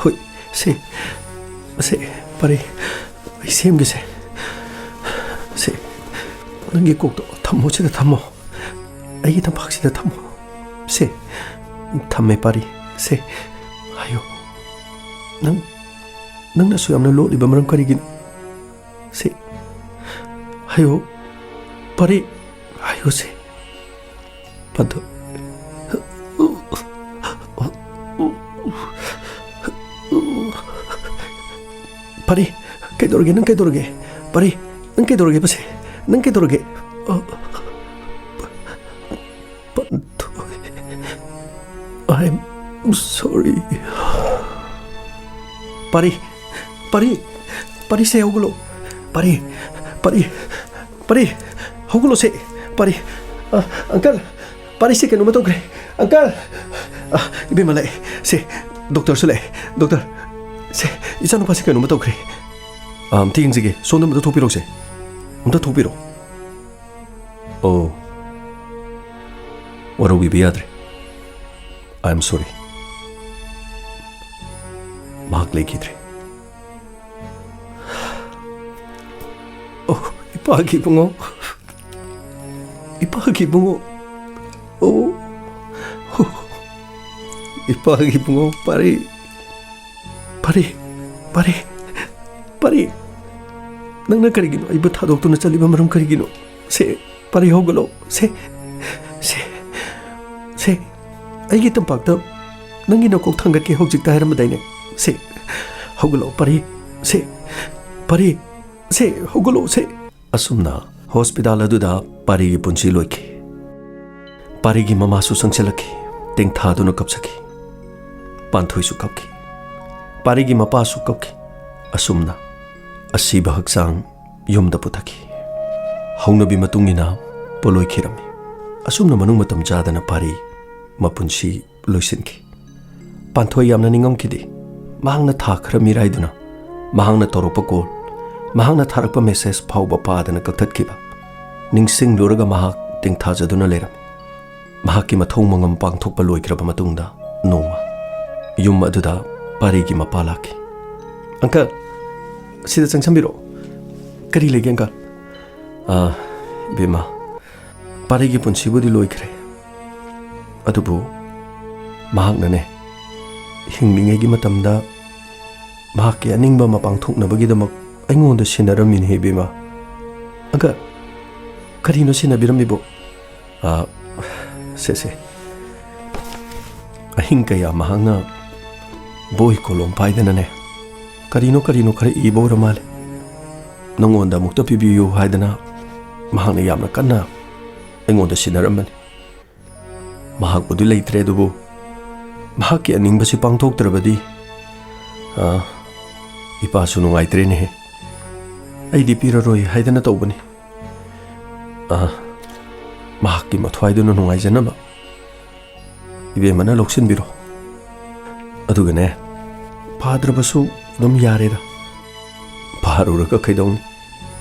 ꯍꯣꯏ, ꯁꯦ, ꯁꯦ, ꯄꯥꯔꯤ, ꯑꯩ ꯁꯦꯝꯒꯦꯁꯦ꯫ ꯁꯦ, ꯅꯪꯒꯤ ꯀꯣꯛꯇꯣ ꯊꯝꯃꯣ, ꯁꯤꯗ ꯊꯝꯃꯣ꯫ ꯑꯩꯒꯤ ꯇꯝꯄꯥꯛꯁꯤꯗ ꯊꯝꯃꯣ꯫ ꯁꯦ, ꯊꯝꯃꯦ ꯄꯥꯔꯤ꯫ ꯁꯦ, ꯍꯥꯏꯌꯣ꯫ ꯅꯪ, ꯅꯪꯅ ꯑꯁꯨꯛ ꯌꯥꯝꯅ ꯂꯣꯠꯂꯤꯕ ꯃꯔꯝ ꯀꯔꯤꯒꯤꯅꯣ? ꯁꯦ, ꯍꯥꯏꯌꯣ꯫ ꯄꯥꯔꯤ, ꯍꯥꯏꯌꯣ ꯁꯦ꯫ ꯄꯥꯟꯊꯣꯏ꯫ ꯄꯥꯔꯤ, ꯀꯩꯗꯧꯔꯒꯦ? ꯅꯪ ꯀꯩꯗꯧꯔꯒꯦ? ꯄꯥꯔꯤ, ꯅꯪ ꯀꯩꯗꯧꯔꯒꯦ ꯃꯁꯦ? ꯅꯪ ꯀꯩꯗꯧꯔꯒꯦ? ꯑ, ꯄꯥꯟꯊꯣꯏ, I am sorry. ꯄꯥꯔꯤ, ꯄꯥꯔꯤ, ꯄꯥꯔꯤ ꯁꯦ ꯍꯧꯒꯠꯂꯣ꯫ ꯄꯥꯔꯤ, ꯄꯥꯔꯤ, ꯄꯥꯔꯤ, ꯍꯧꯒꯠꯂꯣ ꯁꯦ꯫ ꯄꯥꯔꯤ, ꯑ, uncle, ꯄꯥꯔꯤꯁꯦ ꯀꯩꯅꯣꯝꯃ ꯇꯧꯈ꯭ꯔꯦ꯫ Uncle! ꯑ, ꯏꯕꯦꯝꯃ ꯂꯥꯛꯑꯦ꯫ ꯁꯦ, ꯗꯣꯛꯇꯔꯁꯨ ꯂꯥꯛꯑꯦ꯫ ꯗꯣꯛꯇꯔ, ꯁꯦ, ꯏꯆꯥꯅꯨꯄꯥꯁꯦ ꯀꯩꯅꯣꯝꯃ ꯇꯧꯈ꯭ꯔꯦ꯫ ꯑ, ꯑꯝꯇ ꯌꯦꯡꯖꯒꯦ꯫ ꯁꯣꯝꯗ ꯑꯝꯇ ꯊꯣꯛꯄꯤꯔꯛꯎꯁꯦ꯫ ꯑꯝꯇ ꯊꯣꯛꯄꯤꯔꯛꯑꯣ꯫ ꯑꯣ, ꯋꯥꯔꯧꯕꯤꯕ ꯌꯥꯗ꯭ꯔꯦ꯫ I am sorry. ꯃꯍꯥꯛ ꯂꯩꯈꯤꯗ꯭ꯔꯦ꯫ ꯑꯣ, ꯏꯄꯥꯒꯤ ꯏꯕꯨꯡꯉꯣ꯫ ꯏꯄꯥꯒꯤ ꯏꯕꯨꯡꯉꯣ꯫ ꯑꯣ꯫ ꯏꯄꯥꯒꯤ ꯏꯕꯨꯡꯉꯣ, ꯄꯥꯔꯤ꯫ ꯄꯥꯔꯤ꯫ ꯄꯥꯔꯤ꯫ ꯄꯥꯔꯤ꯫ ꯅꯪꯅ ꯀꯔꯤꯒꯤꯅꯣ ꯑꯩꯕꯨ ꯊꯥꯗꯣꯛꯇꯨꯅ ꯆꯠꯂꯤꯕ ꯃꯔꯝ ꯀꯔꯤꯒꯤꯅꯣ? ꯁꯦ, ꯄꯥꯔꯤ, ꯍꯧꯒꯠꯂꯣ꯫ ꯁꯦ, ꯁꯦ, ꯁꯦ, ꯑꯩꯒꯤ ꯇꯝꯄꯥꯛꯇ ꯅꯪꯒꯤ ꯅꯀꯣꯛ ꯊꯥꯡꯒꯠꯀꯦ ꯍꯧꯖꯤꯛꯇ ꯍꯥꯏꯔꯝꯕꯗꯥꯏꯅꯦ? ꯁꯦ, ꯍꯧꯒꯠꯂꯣ, ꯄꯥꯔꯤ꯫ ꯁꯦ, ꯄꯥꯔꯤ, ꯁꯦ, ꯍꯧꯒꯠꯂꯣ, ꯁꯦ꯫ ꯑꯁꯨꯝꯅ ꯍꯣꯁꯄꯤꯇꯥꯜ ꯑꯗꯨꯗ ꯄꯥꯔꯤꯒꯤ ꯄꯨꯟꯁꯤ ꯂꯣꯏꯈꯤ꯫ ꯄꯥꯔꯤꯒꯤ ꯃꯃꯥꯁꯨ ꯆꯪꯁꯤꯜꯂꯛꯈꯤ꯫ ꯇꯦꯡꯊꯥꯗꯨꯅ ꯀꯞꯆꯈꯤ꯫ ꯄꯥꯟꯊꯣꯏꯁꯨ ꯀꯞꯈꯤ꯫ ꯄꯥꯔꯤꯒꯤ ꯃꯄꯥꯁꯨ ꯀꯞꯈꯤ꯫ ꯑꯁꯨꯝꯅ ꯑꯁꯤꯕ ꯍꯛꯆꯥꯡ ꯌꯨꯝꯗ ꯄꯨꯊꯈꯤ꯫ ꯍꯧꯅꯕꯤ ꯃꯇꯨꯡ ꯏꯟꯅ ꯄꯣꯠꯂꯣꯏꯈꯤꯔꯝꯃꯤ꯫ ꯑꯁꯨꯝꯅ ꯃꯅꯨꯡ ꯃꯇꯝ ꯆꯥꯗꯅ ꯄꯥꯔꯤ ꯃꯄꯨꯟꯁꯤ ꯂꯣꯏꯁꯤꯟꯈꯤ꯫ ꯄꯥꯟꯊꯣꯏ ꯌꯥꯝꯅ ꯅꯤꯡꯉꯝꯈꯤꯗꯦ꯫ ꯃꯍꯥꯛꯅ ꯊꯥ ꯈꯔ ꯃꯤꯔꯥꯏꯗꯨꯅ, ꯃꯍꯥꯛꯅ ꯇꯧꯔꯛꯄ ꯀꯣꯜ, ꯃꯍꯥꯛꯅ ꯊꯥꯔꯛꯄ ꯃꯦꯁꯦꯖ ꯐꯥꯎꯕ ꯄꯥꯗꯅ ꯀꯛꯊꯠꯈꯤꯕ ꯅꯤꯡꯁꯤꯡꯂꯨꯔꯒ ꯃꯍꯥꯛ ꯇꯦꯡꯊꯥꯖꯗꯨꯅ ꯂꯩꯔꯝꯃꯤ꯫ ꯃꯍꯥꯛꯀꯤ ꯃꯊꯧ ꯃꯉꯝ ꯄꯥꯡꯊꯣꯛꯄ ꯂꯣꯏꯈ꯭ꯔꯕ ꯃꯇꯨꯡꯗ ꯅꯣꯡꯃ ꯌꯨꯝ ꯑꯗꯨꯗ ꯄꯥꯔꯤꯒꯤ ꯃꯄꯥ ꯂꯥꯛꯈꯤ꯫ "ꯑꯪꯀꯜ, ꯁꯤꯗ ꯆꯪꯁꯟꯕꯤꯔꯛꯑꯣ꯫ ꯀꯔꯤ ꯂꯩꯒꯦ, ꯑꯪꯀꯜ?" "ꯑꯥ, ꯏꯕꯦꯝꯃ, ꯄꯥꯔꯤꯒꯤ ꯄꯨꯟꯁꯤꯕꯨꯗꯤ ꯂꯣꯏꯈ꯭ꯔꯦ꯫ ꯑꯗꯨꯕꯨ ꯃꯍꯥꯛꯅꯅꯦ, ꯍꯤꯡꯂꯤꯉꯩꯒꯤ ꯃꯇꯝꯗ ꯃꯍꯥꯛꯀꯤ ꯑꯅꯤꯡꯕ ꯑꯃ ꯄꯥꯡꯊꯣꯛꯅꯕꯒꯤꯗꯃꯛ ꯑꯩꯉꯣꯟꯗ ꯁꯤꯟꯅꯔꯝꯃꯤꯅꯦ, ꯏꯕꯦꯝꯃ꯫" "ꯑꯪꯀꯜ, ꯀꯔꯤꯅꯣ ꯁꯤꯟꯅꯕꯤꯔꯝꯃꯤꯕꯣ?" "ꯑꯥ, ꯁꯦ, ꯁꯦ꯫ ꯑꯍꯤꯡ ꯀꯌꯥ ꯃꯍꯥꯛꯅ ꯕꯣꯏ ꯀꯣꯂꯣꯝ ꯄꯥꯏꯗꯅꯅꯦ, ꯀꯔꯤꯅꯣ ꯀꯔꯤꯅꯣ ꯈꯔ ꯏꯕ ꯑꯣꯏꯔ ꯃꯥꯜꯂꯦ꯫ ꯅꯉꯣꯟꯗ ꯑꯃꯨꯛꯇ ꯄꯤꯕꯤꯌꯨ ꯍꯥꯏꯗꯅ ꯃꯍꯥꯛꯅ ꯌꯥꯝꯅ ꯀꯟꯅ ꯑꯩꯉꯣꯟꯗ ꯁꯤꯟꯅꯔꯝꯕꯅꯤ꯫ ꯃꯍꯥꯛꯄꯨꯗꯤ ꯂꯩꯇ꯭ꯔꯦ, ꯑꯗꯨꯕꯨ ꯃꯍꯥꯛꯀꯤ ꯑꯅꯤꯡꯕꯁꯤ ꯄꯥꯡꯊꯣꯛꯇ꯭ꯔꯕꯗꯤ, ꯑꯥ, ꯏꯄꯥꯁꯨ ꯅꯨꯡꯉꯥꯏꯇ꯭ꯔꯦꯅꯦꯍꯦ꯫ ꯑꯩꯗꯤ ꯄꯤꯔꯔꯣꯏ ꯍꯥꯏꯗꯅ ꯇꯧꯕꯅꯤ꯫ ꯑꯥ, ꯃꯍꯥꯛꯀꯤ ꯃꯊ꯭ꯋꯥꯏꯗꯨꯅ ꯅꯨꯡꯉꯥꯏꯖꯅꯕ ꯏꯕꯦꯝꯃꯅ ꯂꯧꯁꯤꯟꯕꯤꯔꯣ꯫ ꯑꯗꯨꯒꯅꯦ, ꯄꯥꯗ꯭ꯔꯕꯁꯨ ꯑꯗꯨꯝ ꯌꯥꯔꯦꯗ꯫ ꯄꯥꯔꯨꯔꯒ ꯀꯩꯗꯧꯅꯤ?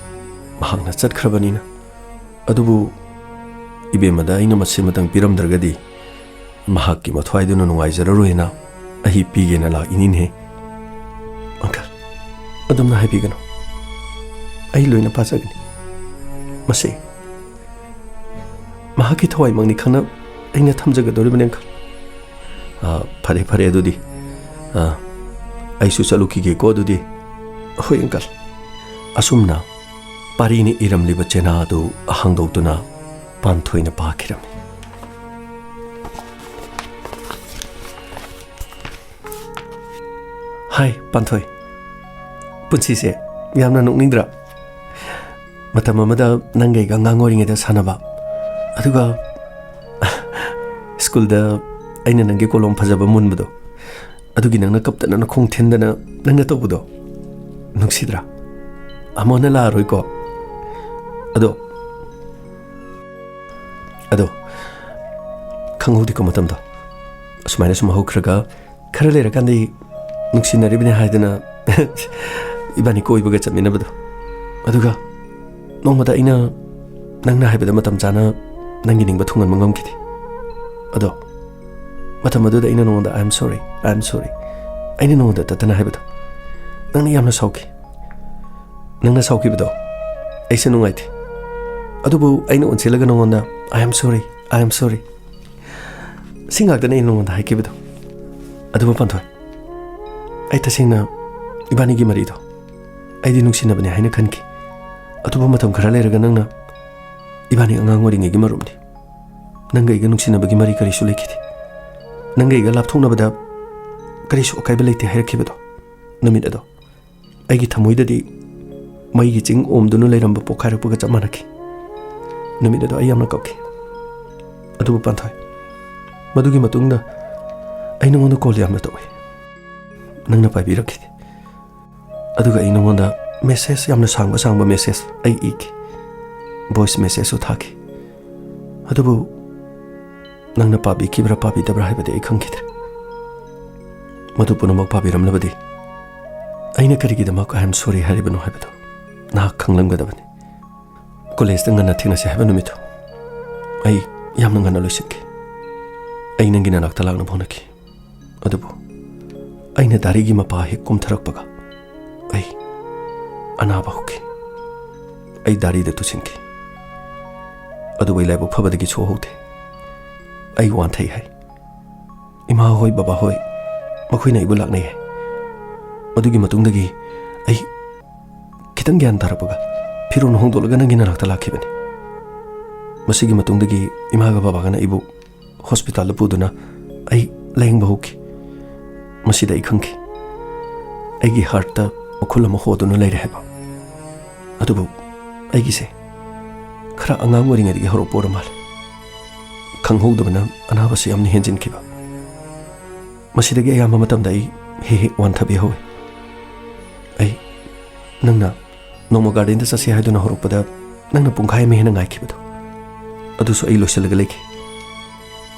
ꯃꯍꯥꯛꯅ ꯆꯠꯈ꯭ꯔꯕꯅꯤꯅ꯫ ꯑꯗꯨꯕꯨ ꯏꯕꯦꯝꯃꯗ ꯑꯩꯅ ꯃꯁꯤꯃꯇꯪ ꯄꯤꯔꯝꯗ꯭ꯔꯒꯗꯤ ꯃꯍꯥꯛꯀꯤ ꯃꯊ꯭ꯋꯥꯏꯗꯨꯅ ꯅꯨꯡꯉꯥꯏꯖꯔꯔꯣꯏꯅ ꯑꯩ ꯄꯤꯒꯦꯅ ꯂꯥꯛꯏꯅꯤꯅꯦ꯫" "ꯑꯪꯀꯜ, ꯑꯗꯨꯝꯅ ꯍꯥꯏꯕꯤꯒꯅꯨ꯫ ꯑꯩ ꯂꯣꯏꯅ ꯄꯥꯖꯒꯅꯤ꯫ ꯃꯁꯤ ꯃꯍꯥꯛꯀꯤ ꯊꯋꯥꯏꯃꯛꯅꯤ ꯈꯪꯅ ꯑꯩꯅ ꯊꯝꯖꯒꯗꯧꯔꯤꯕꯅꯤ, ꯑꯪꯀꯜ꯫" "ꯑꯥ, ꯐꯔꯦ, ꯐꯔꯦ, ꯑꯗꯨꯗꯤ, ꯑꯥ, ꯑꯩꯁꯨ ꯆꯠꯂꯨꯈꯤꯒꯦꯀꯣ, ꯑꯗꯨꯗꯤ꯫" "ꯍꯣꯏ, ꯑꯪꯀꯜ꯫" ꯑꯁꯨꯝꯅ ꯄꯥꯔꯤꯅ ꯏꯔꯝꯂꯤꯕ ꯆꯦꯅꯥ ꯑꯗꯨ ꯍꯥꯡꯗꯣꯛꯇꯨꯅ ꯄꯥꯟꯊꯣꯏꯅ ꯄꯥꯈꯤꯔꯝꯃꯤ꯫ ꯍꯥꯏ ꯄꯥꯟꯊꯣꯏ, ꯄꯨꯟꯁꯤꯁꯦ ꯌꯥꯝꯅ ꯅꯣꯛꯅꯤꯡꯗ꯭ꯔꯥ? ꯃꯇꯝ ꯑꯃꯗ ꯅꯪꯒ ꯑꯩꯒ ꯑꯉꯥꯡ ꯑꯣꯏꯔꯤꯉꯩꯗ ꯁꯥꯟꯅꯕ, ꯑꯗꯨꯒ ꯁ꯭ꯀꯨꯜꯗ ꯑꯩꯅ ꯅꯪꯒꯤ ꯀꯣꯂꯣꯝ ꯐꯖꯕ ꯃꯨꯟꯕꯗꯣ, ꯑꯗꯨꯒꯤ ꯅꯪꯅ ꯀꯞꯇꯅ ꯅꯈꯣꯡ ꯊꯤꯟꯗꯅ ꯅꯪꯅ ꯇꯧꯕꯗꯣ ꯅꯨꯡꯁꯤꯗ꯭ꯔꯥ? ꯑꯃꯨꯛ ꯍꯟꯅ ꯂꯥꯛꯑꯔꯣꯏꯀꯣ꯫ ꯑꯗꯣ, ꯑꯗꯣ, ꯈꯪꯍꯧꯗꯦꯀꯣ ꯃꯇꯝꯗꯣ꯫ ꯑꯁꯨꯃꯥꯏꯅ ꯁꯨꯝ ꯍꯧꯈ꯭ꯔꯒ ꯈꯔ ꯂꯩꯔꯀꯥꯟꯗ ꯅꯨꯡꯁꯤꯅꯔꯤꯕꯅꯤ ꯍꯥꯏꯗꯅ ꯏꯕꯥꯅꯤ ꯀꯣꯏꯕꯒ ꯆꯠꯃꯤꯟꯅꯕꯗꯣ꯫ ꯑꯗꯨꯒ ꯅꯣꯡꯃꯗ ꯑꯩꯅ ꯅꯪꯅ ꯍꯥꯏꯕꯗ ꯃꯇꯝ ꯆꯥꯅ ꯅꯪꯒꯤ ꯅꯤꯡꯕ ꯊꯨꯡꯍꯟꯕ ꯉꯝꯈꯤꯗꯦ꯫ ꯑꯗꯣ ꯃꯇꯝ ꯑꯗꯨꯗ ꯑꯩꯅ ꯅꯉꯣꯟꯗ "I am sorry, I am sorry" ꯑꯩꯅ ꯅꯉꯣꯟꯗ ꯇꯠꯇꯅ ꯍꯥꯏꯕꯗꯣ, ꯅꯪꯅ ꯌꯥꯝꯅ ꯁꯥꯎꯈꯤ꯫ ꯅꯪꯅ ꯁꯥꯎꯈꯤꯕꯗꯣ ꯑꯩꯁꯨ ꯅꯨꯡꯉꯥꯏꯇꯦ꯫ ꯑꯗꯨꯕꯨ ꯑꯩꯅ ꯑꯣꯟꯁꯤꯜꯂꯒ ꯅꯉꯣꯟꯗ "I am sorry, I am sorry" ꯁꯤ ꯉꯥꯛꯇꯅꯦ ꯑꯩꯅ ꯅꯉꯣꯟꯗ ꯍꯥꯏꯈꯤꯕꯗꯣ꯫ ꯑꯗꯨꯕꯨ ꯄꯥꯟꯊꯣꯏ, ꯑꯩ ꯇꯁꯦꯡꯅ ꯏꯕꯥꯅꯤꯒꯤ ꯃꯔꯤꯗꯣ ꯑꯩꯗꯤ ꯅꯨꯡꯁꯤꯅꯕꯅꯦ ꯍꯥꯏꯅ ꯈꯟꯈꯤ꯫ ꯑꯗꯨꯕꯨ ꯃꯇꯝ ꯈꯔ ꯂꯩꯔꯒ ꯅꯪꯅ ꯏꯕꯥꯅꯤ ꯑꯉꯥꯡ ꯑꯣꯏꯔꯤꯉꯩꯒꯤ ꯃꯔꯨꯞꯅꯤ, ꯅꯪꯒ ꯑꯩꯒ ꯅꯨꯡꯁꯤꯅꯕꯒꯤ ꯃꯔꯤ ꯀꯔꯤꯁꯨ ꯂꯩꯈꯤꯗꯦ, ꯅꯪꯒ ꯑꯩꯒ ꯂꯥꯞꯊꯣꯛꯅꯕꯗ ꯀꯔꯤꯁꯨ ꯑꯀꯥꯏꯕ ꯂꯩꯇꯦ ꯍꯥꯏꯔꯛꯈꯤꯕꯗꯣ ꯅꯨꯃꯤꯠ ꯑꯗꯣ ꯑꯩꯒꯤ ꯊꯃꯣꯏꯗꯗꯤ ꯃꯩꯒꯤ ꯆꯤꯡ ꯑꯣꯝꯗꯨꯅ ꯂꯩꯔꯝꯕ ꯄꯣꯛꯈꯥꯏꯔꯛꯄꯒ ꯆꯞ ꯃꯥꯟꯅꯈꯤ꯫ ꯅꯨꯃꯤꯠ ꯑꯗꯣ ꯑꯩ ꯌꯥꯝꯅ ꯀꯞꯈꯤ꯫ ꯑꯗꯨꯕꯨ ꯄꯥꯟꯊꯣꯏ, ꯃꯗꯨꯒꯤ ꯃꯇꯨꯡꯗ ꯑꯩ ꯅꯉꯣꯟꯗ ꯀꯣꯜ ꯌꯥꯝꯅ ꯇꯧꯏ, ꯅꯪꯅ ꯄꯥꯏꯕꯤꯔꯛꯈꯤꯗꯦ꯫ ꯑꯗꯨꯒ ꯑꯩ ꯅꯉꯣꯟꯗ ꯃꯦꯁꯦꯖ, ꯌꯥꯝꯅ ꯁꯥꯡꯕ ꯁꯥꯡꯕ ꯃꯦꯁꯦꯖ ꯑꯩ ꯏꯈꯤ, ꯚꯣꯏꯁ ꯃꯦꯁꯦꯖꯁꯨ ꯊꯥꯈꯤ꯫ ꯑꯗꯨꯕꯨ ꯅꯪꯅ ꯄꯥꯕꯤꯈꯤꯕ꯭ꯔꯥ ꯄꯥꯕꯤꯗꯕ꯭ꯔꯥ ꯍꯥꯏꯕꯗꯤ ꯑꯩ ꯈꯪꯈꯤꯗ꯭ꯔꯦ꯫ ꯃꯗꯨ ꯄꯨꯝꯅꯃꯛ ꯄꯥꯕꯤꯔꯝꯂꯕꯗꯤ ꯑꯩꯅ ꯀꯔꯤꯒꯤꯗꯃꯛ "I am sorry" ꯍꯥꯏꯔꯤꯕꯅꯣ ꯍꯥꯏꯕꯗꯨ ꯅꯍꯥꯛ ꯈꯪꯂꯝꯒꯗꯕꯅꯤ꯫ ꯀꯣꯂꯦꯖꯇ ꯉꯟꯅ ꯊꯦꯡꯅꯁꯦ ꯍꯥꯏꯕ ꯅꯨꯃꯤꯠꯇꯨ ꯑꯩ ꯌꯥꯝꯅ ꯉꯟꯅ ꯂꯣꯏꯁꯤꯟꯈꯤ꯫ ꯑꯩ ꯅꯪꯒꯤ ꯅꯅꯥꯛꯇ ꯂꯥꯛꯅꯕ ꯍꯣꯠꯅꯈꯤ꯫ ꯑꯗꯨꯕꯨ ꯑꯩꯅ ꯗꯥꯔꯤꯒꯤ ꯃꯄꯥ ꯍꯦꯛ ꯀꯨꯝꯊꯔꯛꯄꯒ ꯑꯩ ꯑꯅꯥꯕ ꯍꯧꯈꯤ꯫ ꯑꯩ ꯗꯥꯔꯤꯗ ꯇꯨꯁꯤꯟꯈꯤ꯫ ꯑꯗꯨꯕꯨ ꯑꯩ ꯂꯥꯏꯕꯛ ꯐꯕꯗꯒꯤ ꯁꯣꯛꯍꯧꯗꯦ꯫ ꯑꯩ ꯋꯥꯟꯊꯩ ꯍꯥꯏ꯫ ꯏꯃꯥ ꯍꯣꯏ, ꯕꯕꯥ ꯍꯣꯏ, ꯃꯈꯣꯏꯅ ꯑꯩꯕꯨ ꯂꯥꯛꯅꯩ ꯍꯥꯏ꯫ ꯃꯗꯨꯒꯤ ꯃꯇꯨꯡꯗꯒꯤ ꯑꯩ ꯈꯤꯇꯪ ꯒ꯭ꯌꯥꯟ ꯇꯥꯔꯛꯄꯒ ꯐꯤꯔꯣꯜ ꯍꯣꯡꯗꯣꯛꯂꯒ ꯅꯪꯒꯤ ꯅꯅꯥꯛꯇ ꯂꯥꯛꯈꯤꯕꯅꯤ꯫ ꯃꯁꯤꯒꯤ ꯃꯇꯨꯡꯗꯒꯤ ꯏꯃꯥꯒ ꯕꯕꯥꯒꯅ ꯑꯩꯕꯨ ꯍꯣꯁꯄꯤꯇꯥꯜꯗ ꯄꯨꯗꯨꯅ ꯑꯩ ꯂꯥꯌꯦꯡꯕ ꯍꯧꯈꯤ꯫ ꯃꯁꯤꯗ ꯑꯩ ꯈꯪꯈꯤ, ꯑꯩꯒꯤ ꯍꯥꯔꯠꯇ ꯎꯈꯨꯜ ꯑꯃ ꯍꯣꯗꯨꯅ ꯂꯩꯔꯦ ꯍꯥꯏꯕ꯫ ꯑꯗꯨꯕꯨ ꯑꯩꯒꯤꯁꯦ ꯈꯔ ꯑꯉꯥꯡ ꯑꯣꯏꯔꯤꯉꯩꯗꯒꯤ ꯍꯧꯔꯛꯄ ꯑꯣꯏꯔ ꯃꯥꯜꯂꯦ꯫ ꯈꯪꯍꯧꯗꯕꯅ ꯑꯅꯥꯕꯁꯤ ꯌꯥꯝꯅ ꯍꯦꯟꯖꯤꯟꯈꯤꯕ꯫ ꯃꯁꯤꯗꯒꯤ ꯑꯌꯥꯝꯕ ꯃꯇꯝꯗ ꯑꯩ ꯍꯦꯛ ꯍꯦꯛ ꯋꯥꯟꯊꯕ ꯌꯥꯎꯏ꯫ ꯑꯩ ꯅꯪꯅ ꯅꯣꯡꯃ ꯒꯥꯔꯗꯦꯟꯗ ꯆꯠꯁꯤ ꯍꯥꯏꯗꯨꯅ ꯍꯧꯔꯛꯄꯗ ꯅꯪꯅ ꯄꯨꯡꯈꯥꯏ ꯑꯃ ꯍꯦꯟꯅ ꯉꯥꯏꯈꯤꯕꯗꯣ, ꯑꯗꯨꯁꯨ ꯑꯩ ꯂꯣꯏꯁꯤꯜꯂꯒ ꯂꯩꯈꯤ꯫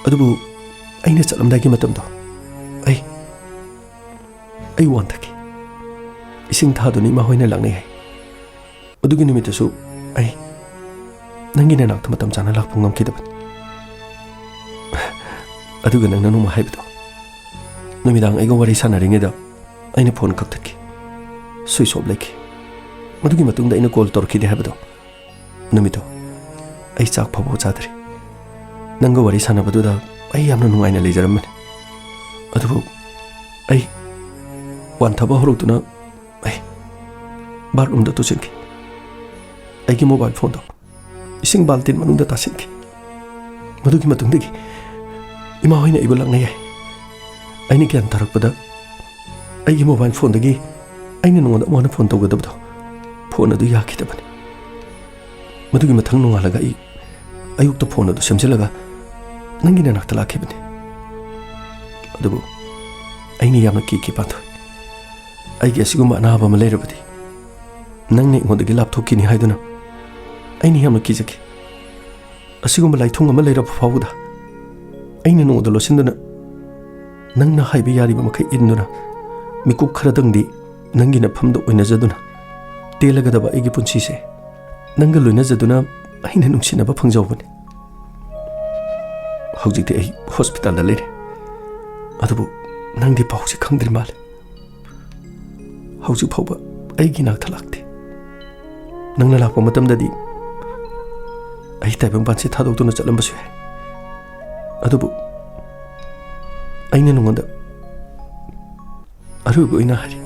ꯑꯗꯨꯕꯨ ꯑꯩꯅ ꯆꯠꯂꯝꯗꯥꯏꯒꯤ ꯃꯇꯝꯗꯣ, ꯑꯩ ꯑꯩ ꯋꯥꯟꯊꯈꯤ꯫ ꯏꯁꯤꯡ ꯊꯥꯗꯨꯅ ꯏꯃꯥ ꯍꯣꯏꯅ ꯂꯥꯛꯅꯩ ꯍꯥꯏ꯫ ꯑꯗꯨꯒꯤ ꯅꯨꯃꯤꯠꯇꯨꯁꯨ ꯑꯩ ꯅꯪꯒꯤ ꯅꯅꯥꯛꯇ ꯃꯇꯝ ꯆꯥꯅ ꯂꯥꯛꯄ ꯉꯝꯈꯤꯗꯕꯅꯤ꯫ ꯑꯗꯨꯒ ꯅꯪꯅ ꯅꯣꯡꯃ ꯍꯥꯏꯕꯗꯣ, ꯅꯨꯃꯤꯗꯥꯡ ꯑꯩꯒ ꯋꯥꯔꯤ ꯁꯥꯟꯅꯔꯤꯉꯩꯗ ꯑꯩꯅ ꯐꯣꯟ ꯀꯛꯊꯠꯈꯤ꯫ ꯁ꯭ꯋꯤꯆ ꯑꯣꯐ ꯂꯩꯈꯤ꯫ ꯃꯗꯨꯒꯤ ꯃꯇꯨꯡꯗ ꯑꯩꯅ ꯀꯣꯜ ꯇꯧꯔꯛꯈꯤꯗꯦ ꯍꯥꯏꯕꯗꯣ, ꯅꯨꯃꯤꯠꯇꯣ ꯑꯩ ꯆꯥꯛ ꯐꯥꯎꯕ ꯆꯥꯗ꯭ꯔꯤ꯫ ꯅꯪꯒ ꯋꯥꯔꯤ ꯁꯥꯟꯅꯕꯗꯨꯗ ꯑꯩ ꯌꯥꯝꯅ ꯅꯨꯡꯉꯥꯏꯅ ꯂꯩꯖꯔꯝꯕꯅꯤ꯫ ꯑꯗꯨꯕꯨ ꯑꯩ ꯋꯥꯟꯊꯕ ꯍꯧꯔꯛꯇꯨꯅ ꯑꯩ ꯕꯥꯠꯔꯨꯝꯗ ꯇꯨꯁꯤꯟꯈꯤ꯫ ꯑꯩꯒꯤ ꯃꯣꯕꯥꯏꯜ ꯐꯣꯟꯗꯣ ꯏꯁꯤꯡ ꯕꯥꯜꯇꯤꯟ ꯃꯅꯨꯡꯗ ꯇꯥꯁꯤꯟꯈꯤ꯫ ꯃꯗꯨꯒꯤ ꯃꯇꯨꯡꯗꯒꯤ ꯏꯃꯥ ꯍꯣꯏꯅ ꯑꯩꯕꯨ ꯂꯥꯛꯅꯩ ꯍꯥꯏ꯫ ꯑꯩꯅ ꯒ꯭ꯌꯥꯟ ꯇꯥꯔꯛꯄꯗ ꯑꯩꯒꯤ ꯃꯣꯕꯥꯏꯜ ꯐꯣꯟꯗꯒꯤ ꯑꯩꯅ ꯅꯉꯣꯟꯗ ꯑꯃꯨꯛ ꯍꯟꯅ ꯐꯣꯟ ꯇꯧꯒꯗꯕꯗꯣ, ꯐꯣꯟ ꯑꯗꯨ ꯌꯥꯈꯤꯗꯕꯅꯤ꯫ ꯃꯗꯨꯒꯤ ꯃꯊꯪ ꯅꯣꯡꯉꯥꯜꯂꯒ ꯑꯩ ꯑꯌꯨꯛꯇ ꯐꯣꯟ ꯑꯗꯨ ꯁꯦꯝꯖꯤꯜꯂꯒ ꯅꯪꯒꯤ ꯅꯅꯥꯛꯇ ꯂꯥꯛꯈꯤꯕꯅꯤ꯫ ꯑꯗꯨꯕꯨ ꯑꯩꯅ ꯌꯥꯝꯅ ꯀꯤꯈꯤ, ꯄꯥꯟꯊꯣꯏ꯫ ꯑꯩꯒꯤ ꯑꯁꯤꯒꯨꯝꯕ ꯑꯅꯥꯕ ꯑꯃ ꯂꯩꯔꯕꯗꯤ ꯅꯪꯅ ꯑꯩꯉꯣꯟꯗꯒꯤ ꯂꯥꯞꯊꯣꯛꯈꯤꯅꯤ ꯍꯥꯏꯗꯨꯅ ꯑꯩꯅ ꯌꯥꯝꯅ ꯀꯤꯖꯈꯤ꯫ ꯑꯁꯤꯒꯨꯝꯕ ꯂꯥꯏꯊꯨꯡ ꯑꯃ ꯂꯩꯔꯕ ꯐꯥꯎꯕꯗ ꯑꯩꯅ ꯅꯉꯣꯟꯗ ꯂꯣꯠꯁꯤꯟꯗꯨꯅ ꯅꯪꯅ ꯍꯥꯏꯕ ꯌꯥꯔꯤꯕ ꯃꯈꯩ ꯏꯟꯗꯨꯅ ꯃꯤꯀꯨꯞ ꯈꯔꯗꯪꯗꯤ ꯅꯪꯒꯤ ꯅꯐꯝꯗ ꯑꯣꯏꯅꯖꯗꯨꯅ ꯇꯦꯜꯂꯒꯗꯕ ꯑꯩꯒꯤ ꯄꯨꯟꯁꯤꯁꯦ ꯅꯪꯒ ꯂꯣꯏꯅꯖꯗꯨꯅ ꯑꯩꯅ ꯅꯨꯡꯁꯤꯅꯕ ꯐꯪꯖꯍꯧꯕꯅꯤ꯫ ꯍꯧꯖꯤꯛꯇꯤ ꯑꯩ ꯍꯣꯁꯄꯤꯇꯥꯜꯗ ꯂꯩꯔꯦ, ꯑꯗꯨꯕꯨ ꯅꯪꯗꯤ ꯄꯥꯎꯁꯦ ꯈꯪꯗ꯭ꯔꯤ ꯃꯥꯜꯂꯦ꯫ ꯍꯧꯖꯤꯛ ꯐꯥꯎꯕ ꯑꯩꯒꯤ ꯅꯥꯛꯇ ꯂꯥꯛꯇꯦ꯫ ꯅꯪꯅ ꯂꯥꯛꯄ ꯃꯇꯝꯗꯗꯤ ꯑꯩ ꯇꯥꯏꯕꯪꯄꯥꯟꯁꯦ ꯊꯥꯗꯣꯛꯇꯨꯅ ꯆꯠꯂꯝꯕꯁꯨ ꯌꯥꯏ꯫ ꯑꯗꯨꯕꯨ ꯑꯩꯅ ꯅꯉꯣꯟꯗ ꯑꯔꯣꯏꯕ ꯑꯣꯏꯅ ꯍꯥꯏꯔꯤ,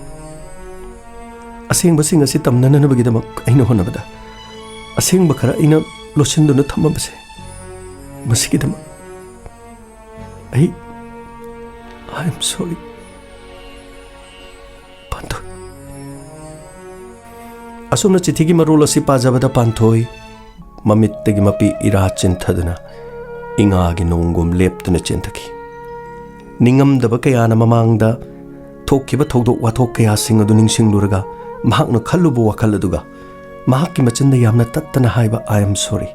ꯑꯁꯦꯡꯕꯁꯤꯡ ꯑꯁꯤ ꯇꯝꯅꯅꯕꯒꯤꯗꯃꯛ ꯑꯩꯅ ꯍꯣꯠꯅꯕꯗ ꯑꯁꯦꯡꯕ ꯈꯔ ꯑꯩꯅ ꯂꯣꯠꯁꯤꯟꯗꯨꯅ ꯊꯝꯃꯕꯁꯦ, ꯃꯁꯤꯒꯤꯗꯃꯛ ꯑꯩ I am sorry, ꯄꯥꯟꯊꯣꯏ꯫ ꯑꯁꯨꯝꯅ ꯆꯤꯊꯤꯒꯤ ꯃꯔꯣꯜ ꯑꯁꯤ ꯄꯥꯖꯕꯗ ꯄꯥꯟꯊꯣꯏ ꯃꯃꯤꯠꯇꯒꯤ ꯃꯄꯤ ꯏꯔꯥ ꯆꯤꯟꯊꯗꯨꯅ ꯏꯉꯥꯒꯤ ꯅꯣꯡꯒꯨꯝ ꯂꯦꯞꯇꯨꯅ ꯆꯦꯟꯊꯈꯤ꯫ ꯅꯤꯡꯉꯝꯗꯕ ꯀꯌꯥꯅ ꯃꯃꯥꯡꯗ ꯊꯣꯛꯈꯤꯕ ꯊꯧꯗꯣꯛ ꯋꯥꯊꯣꯛ ꯀꯌꯥꯁꯤꯡ ꯑꯗꯨ ꯅꯤꯡꯁꯤꯡꯂꯨꯔꯒ ꯃꯍꯥꯛꯅ ꯈꯜꯂꯨꯕ ꯋꯥꯈꯜ ꯑꯗꯨꯒ ꯃꯍꯥꯛꯀꯤ ꯃꯆꯤꯟꯗ ꯌꯥꯝꯅ ꯇꯠꯇꯅ ꯍꯥꯏꯕ "I am sorry"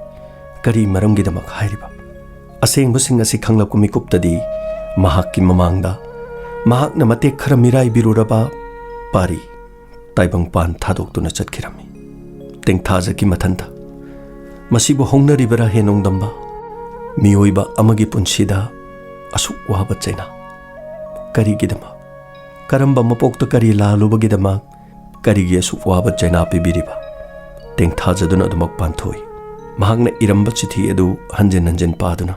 ꯀꯔꯤ ꯃꯔꯝꯒꯤꯗꯃꯛ ꯍꯥꯏꯔꯤꯕ? ꯑꯁꯦꯡꯕꯁꯤꯡ ꯑꯁꯤ ꯈꯪꯂꯛꯄ ꯃꯤꯀꯨꯞꯇꯗꯤ ꯃꯍꯥꯛꯀꯤ ꯃꯃꯥꯡꯗ ꯃꯍꯥꯛꯅ ꯃꯇꯦꯛ ꯈꯔ ꯃꯤꯔꯥꯏꯕꯤꯔꯨꯔꯕ ꯄꯥꯔꯤ ꯇꯥꯏꯕꯪꯄꯥꯟ ꯊꯥꯗꯣꯛꯇꯨꯅ ꯆꯠꯈꯤꯔꯝꯃꯤ꯫ ꯇꯦꯡꯊꯥꯖꯀꯤ ꯃꯊꯟꯇ꯫ ꯃꯁꯤꯕꯨ ꯍꯧꯅꯔꯤꯕꯔꯥ ꯍꯦ ꯅꯣꯡꯗꯝꯕ? ꯃꯤꯑꯣꯏꯕ ꯑꯃꯒꯤ ꯄꯨꯟꯁꯤꯗ ꯑꯁꯨꯛ ꯋꯥꯕ ꯆꯩꯅꯥ ꯀꯔꯤꯒꯤꯗꯃꯛ? ꯀꯔꯝꯕ ꯃꯄꯣꯛꯇ ꯀꯔꯤ ꯂꯥꯜꯂꯨꯕꯒꯤꯗꯃꯛ? ꯀꯔꯤꯒꯤ ꯑꯁꯨꯛ ꯋꯥꯕ ꯆꯩꯅꯥ ꯄꯤꯕꯤꯔꯤꯕ? ꯇꯦꯡꯊꯥꯖꯗꯨꯅ ꯑꯗꯨꯃꯛ ꯄꯥꯟꯊꯣꯏ ꯃꯍꯥꯛꯅ ꯏꯔꯝꯕ ꯆꯤꯊꯤ ꯑꯗꯨ ꯍꯟꯖꯤꯟ ꯍꯟꯖꯤꯟ ꯄꯥꯗꯨꯅ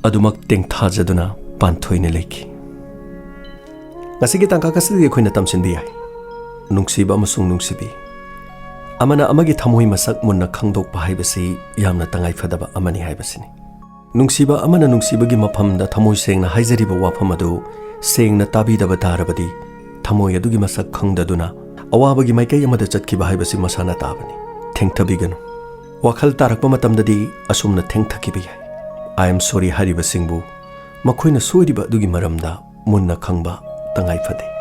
ꯑꯗꯨꯃꯛ ꯇꯦꯡꯊꯥꯖꯗꯨꯅ ꯄꯥꯟꯊꯣꯏꯅ ꯂꯩꯈꯤ꯫ ꯉꯁꯤꯒꯤ ꯇꯥꯡꯀꯛ ꯑꯁꯤꯗꯒꯤ ꯑꯩꯈꯣꯏꯅ ꯇꯝꯁꯤꯟꯕ ꯌꯥꯏ, ꯅꯨꯡꯁꯤꯕ ꯑꯃꯁꯨꯡ ꯅꯨꯡꯁꯤꯕꯤ꯫ ꯑꯃꯅ ꯑꯃꯒꯤ ꯊꯃꯣꯏ ꯃꯁꯛ ꯃꯨꯟꯅ ꯈꯪꯗꯣꯛꯄ ꯍꯥꯏꯕꯁꯤ ꯌꯥꯝꯅ ꯇꯉꯥꯏꯐꯗꯕ ꯑꯃꯅꯤ ꯍꯥꯏꯕꯁꯤꯅꯤ꯫ ꯅꯨꯡꯁꯤꯕ ꯑꯃꯅ ꯅꯨꯡꯁꯤꯕꯒꯤ ꯃꯐꯝꯗ ꯊꯃꯣꯏ ꯁꯦꯡꯅ ꯍꯥꯏꯖꯔꯤꯕ ꯋꯥꯐꯝ ꯑꯗꯨ ꯁꯦꯡꯅ ꯇꯥꯕꯤꯗꯕ ꯇꯥꯔꯕꯗꯤ, ꯊꯃꯣꯏ ꯑꯗꯨꯒꯤ ꯃꯁꯛ ꯈꯪꯗꯗꯨꯅ ꯑꯋꯥꯕꯒꯤ ꯃꯥꯏꯀꯩ ꯑꯃꯗ ꯆꯠꯈꯤꯕ ꯍꯥꯏꯕꯁꯤ ꯃꯁꯥꯅ ꯇꯥꯕꯅꯤ꯫ ꯊꯦꯡꯊꯕꯤꯒꯅꯨ꯫ ꯋꯥꯈꯜ ꯇꯥꯔꯛꯄ ꯃꯇꯝꯗꯗꯤ ꯑꯁꯨꯝꯅ ꯊꯦꯡꯊꯈꯤꯕ ꯌꯥꯏ꯫ "I am sorry" ꯍꯥꯏꯔꯤꯕꯁꯤꯡꯕꯨ ꯃꯈꯣꯏꯅ ꯁꯣꯏꯔꯤꯕ ꯑꯗꯨꯒꯤ ꯃꯔꯝꯗ ꯃꯨꯟꯅ ꯈꯪꯕ ꯇꯉꯥꯏ ꯐꯗꯦ꯫